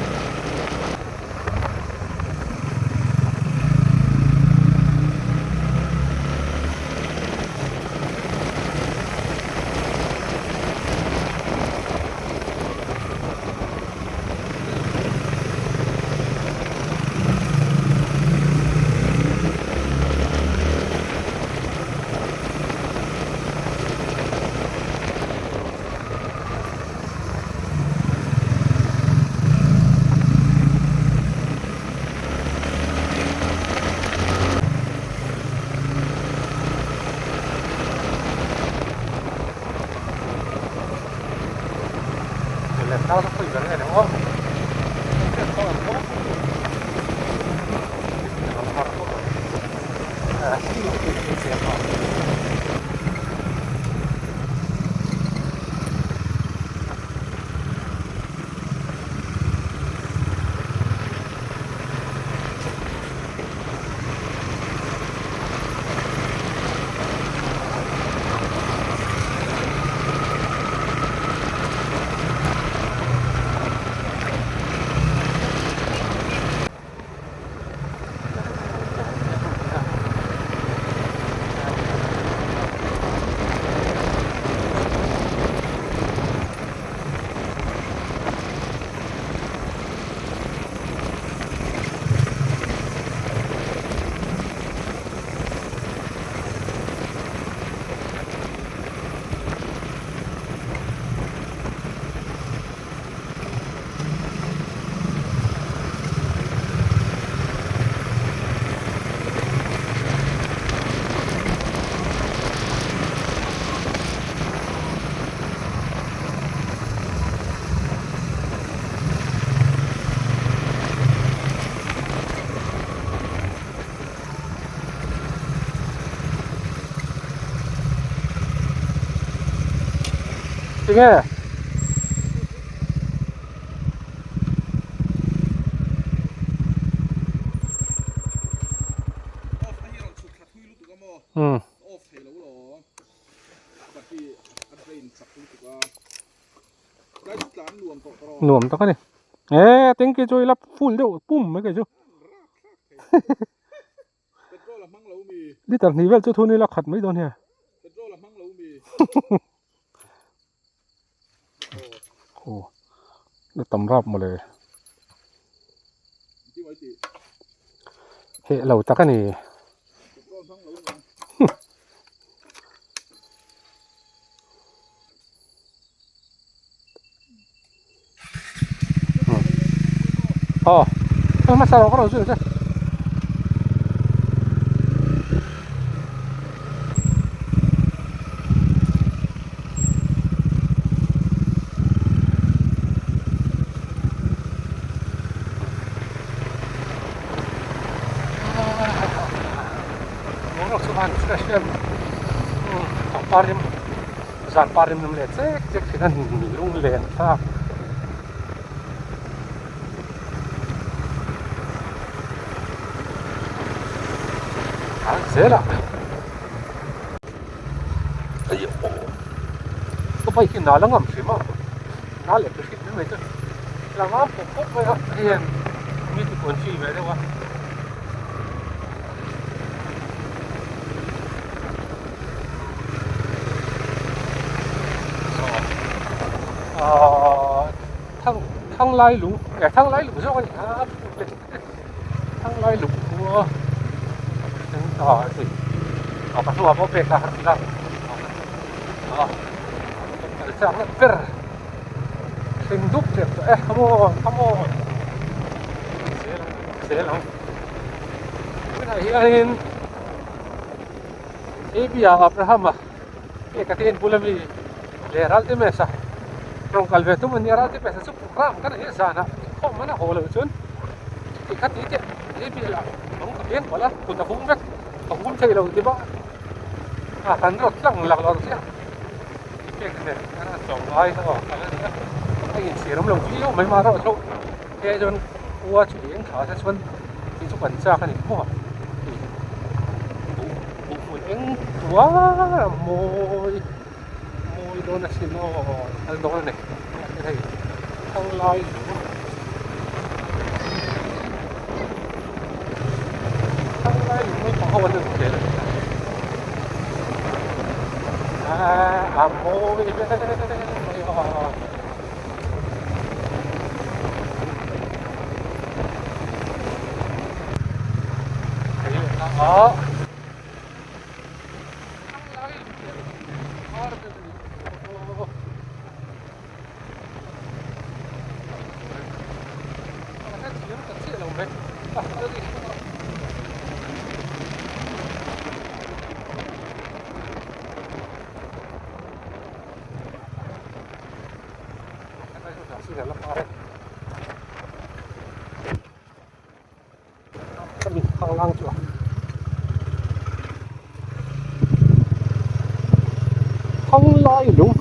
[SPEAKER 1] Len tlang chu khawi ber nge ni maw? Tinge?
[SPEAKER 3] Um.
[SPEAKER 1] Nuam tak a ni. E tengki chu ila full deuh pum mai kei chu. Liter hnih vel chu thun ila khat mai dawn hian. Aw la tam rap mawle. Heh lo tak a ni. Aw hmasa rawh ka rawn zui ang che. Zan par rim lam leh chek chek thin a ni lunglen thlak. An zel a ka bike hi nal a ngam hrim a nal leh ka hrit mai mai chu la ngam pawp pawp mai a hei hian mi te pawh an feel ve deuh a. Thang lai lung eh thang lai lung zawk a ni a thang lai lung khua thleng ta a ti a ka hnungah pawh pek a har ti la a kal chak na ber thleng dup tep tawh e come on come on zel ang zel ang tunah hianin Abia Abrahama e ka te bula mi leh ral te mesa rawn kal ve tum ania ral te mesa chu ram kan hi zanah inkhawm mana haw loh chuan ti kha ti teh Abia lah rawng ka peng palh a kut a hung vek ka hum thei lo ti bawk a kan rawt tlang lak lo chiah pek nen a tlawm ngai aw kal a nia a inchhir awm lo viau mai mah erawh chu he chuan khua chu eng thla te chuan tih chu kan chak a ni maw tih buh buh hmun eng tuar a mawi mawi dawn asin aw kal dawn a ni hei thang lai lung thang lai lung naupang ho an rawn khel a a mawi hle mai a. Hnahsin a la par e. Ka mit thang lang chu a. Thang lai lung.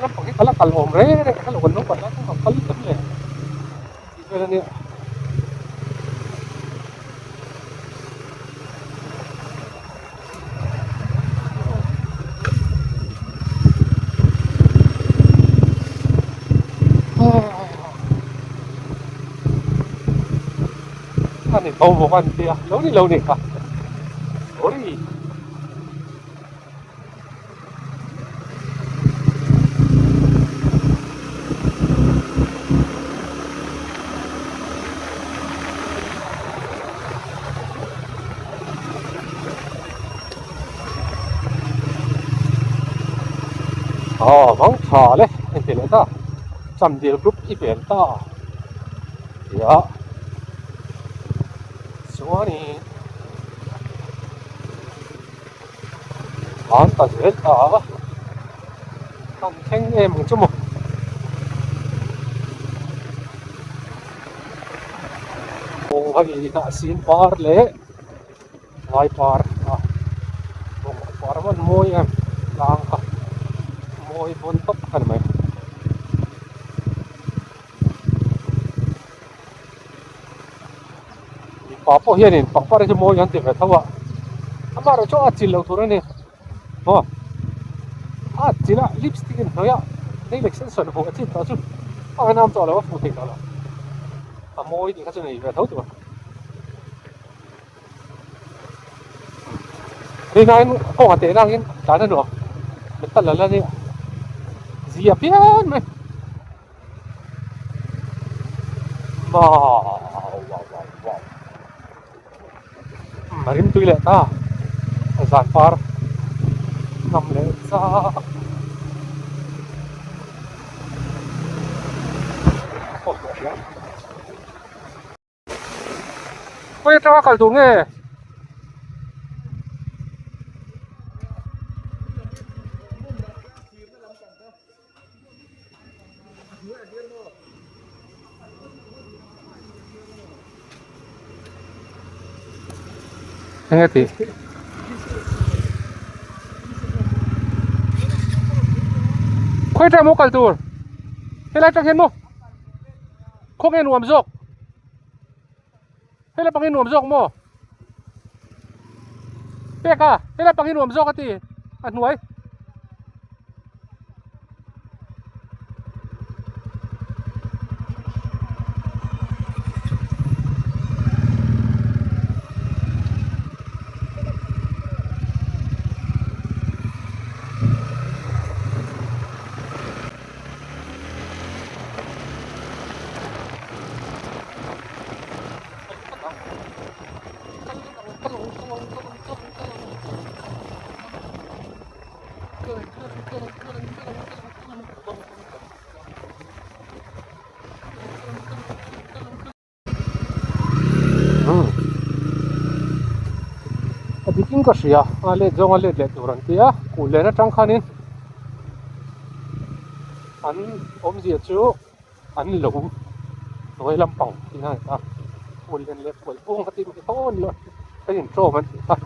[SPEAKER 1] Lampang hi ka la kal awm reng reng ka lo kan naupang lai khan ka kal tam le tih vel ania. A ni tho bawk an tia lo ni lo ni kha sorry. Aw vang tha le hei ti leh ta chamdil group i pel ta tia chuanin an ta zel ta a kan thleng em ang chu maw. Aw hei hnahsin par leh vai par a bawngkaw par a man mawi em tlang kha mawi bawn tawp a ni mai. Mipa pawh hianin pangpar hi chu mawi an ti ve tho a amaherawh chu a chil loh tur a ni maw a chil a lipstick in hnawih a nail extension huh a chin tawh chu a ngainam tawh lo a fuh thei tawh lo a mawi tih kha chu nei ve tho tur Rinaiin kawng a tehna angin tlan a nuam metal a la nia zia phian mai. Wow wow wow wow a rim tui leh ta zan par ngam leh chak Khawi atanga kal tur nge? Enge tih? Khawi atanga maw kal tur? Helai atang hian maw? Khawnge nuam zawk? Helai pang hi nuam zawk maw? Pek a, helai pang hi nuam zawk a ti a hnuai. A dik in ka hria a let zawng a let leh tur an ti a kulh leh atang khanin an awmzia chu an lo hnuai lampang tih a ni ta kulh len leh kual pung a tih mai tho a ni lo a intawm an tih kha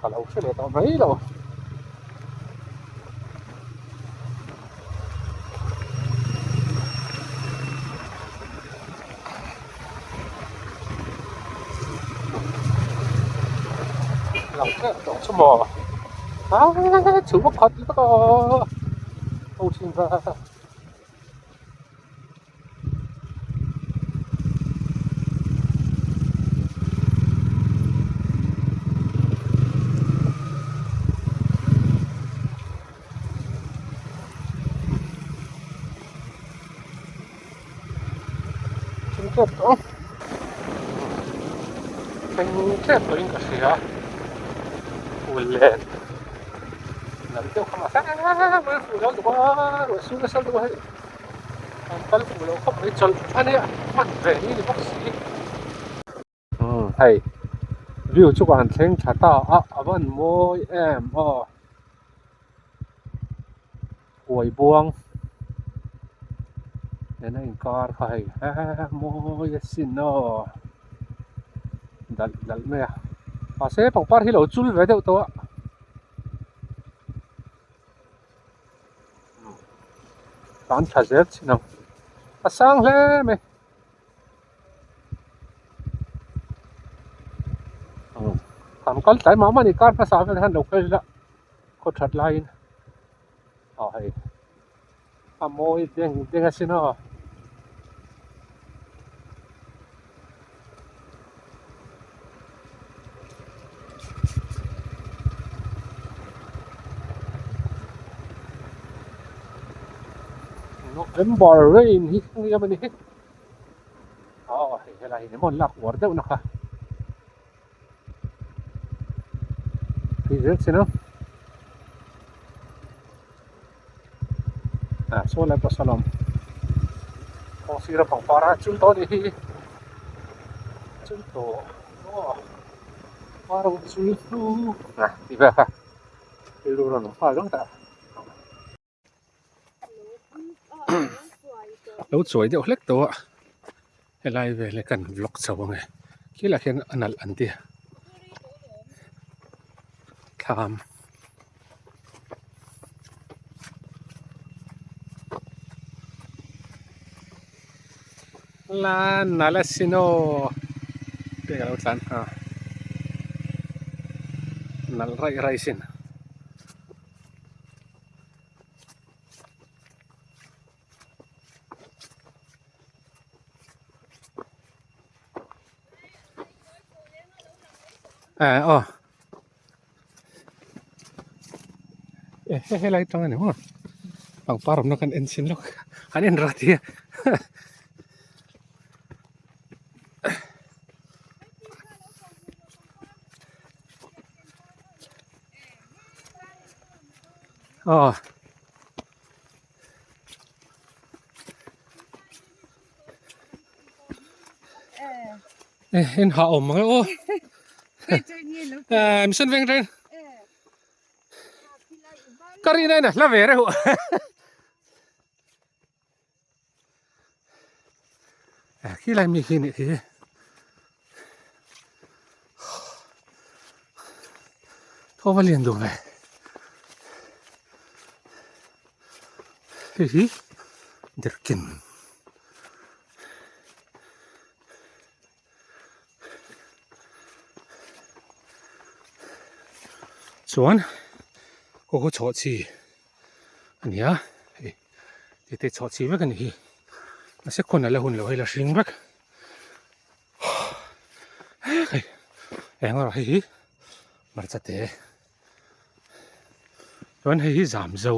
[SPEAKER 1] ka lo hre leh tawh mai lo. Lang tep tawh chu maw aa chhum a khat vek a ho thin va. Thleng tep tawh thleng tep tawhin ka hria phul len lam deuh kha mahse mai fuh lo duh a ruah sur nasa lutuk a hei an kal fuh loh khawp mai chawlh a nia hman ve ni ni bawk si. Umm hei view chu kan thleng tha ta a a van mawi em aw. Phuaibuang nena inkar kha hei eee mawi asin aw dalh dalh mai a mahse pangpar hi lo chul ve deuh tawh a tan tha zel chin ang a sang hle mai. Kan kal tlai mah mah a ni kar hmasa vel hian lo kal ila khaw that laiin aw hei a mawi deng deng asin aw. November rain hi eng em a ni hi. Aw hei helai hi ni maw an lak uar deuh na kha tui zel chin a ah saw lai pawh saw lawm kawng sira pangpar a chul tawh a nih hi chul tawh aw par ang chul hnu ah tih vel kha rilru rawn awm nghal reng ta. Lo chuai deuh hlek tawh a helai vel hi kan vlog chho ang e khilaiah khian a nalh an ti thlam la nalh asin aw te ka lo tlan a nalh raih raih sin. Eh aw eh he helai tang ani maw pangpar awmna kan en chhin lawk an en rat hi Aw. Eh, en ha awm mang e aw. Eh, mission veng reng. Ka rin aina hla ve reuh. Eh, khi lai mi khi nih khi. Thaw va lian duh ve. Hei hi derkin. Chuan khaw khaw chhuah chi a ni a hei tih te chhuah chi vek a ni hi mahse khawn a la hun lo hei la hring vek hei eng erawh hei hi hmarcha te chuan hei hi zam zo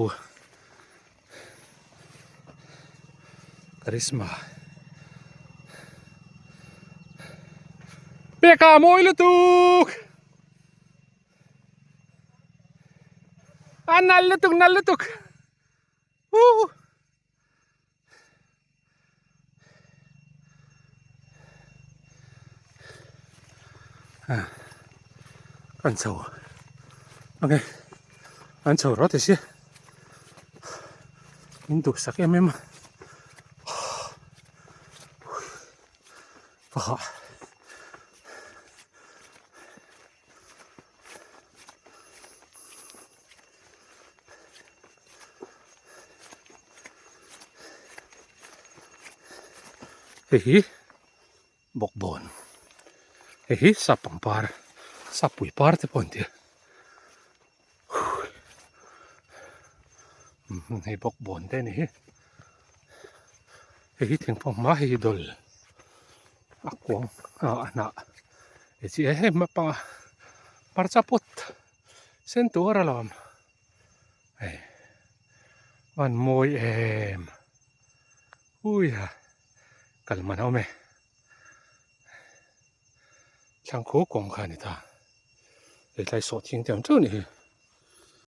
[SPEAKER 1] karisma peka mawi lutuk. A nal lutuk nal lutuk uh Kan chho ok an chho rawt sia min duhsak em em a ka hah. Hei hi bawkbawn hei hi sap pangpar sap pui par te pawh an ti a hei bawkbawn te a ni hi hei hi thingpawng hma hei hi dawl. A kuang ah a hnah e chi em em a panga hmarcha pawt sen tur alawm hei a van mawi em ui a kal man a awm e thlang khaw kawng kha a ni ta he tlai sawh thing te ang teuh a ni hi.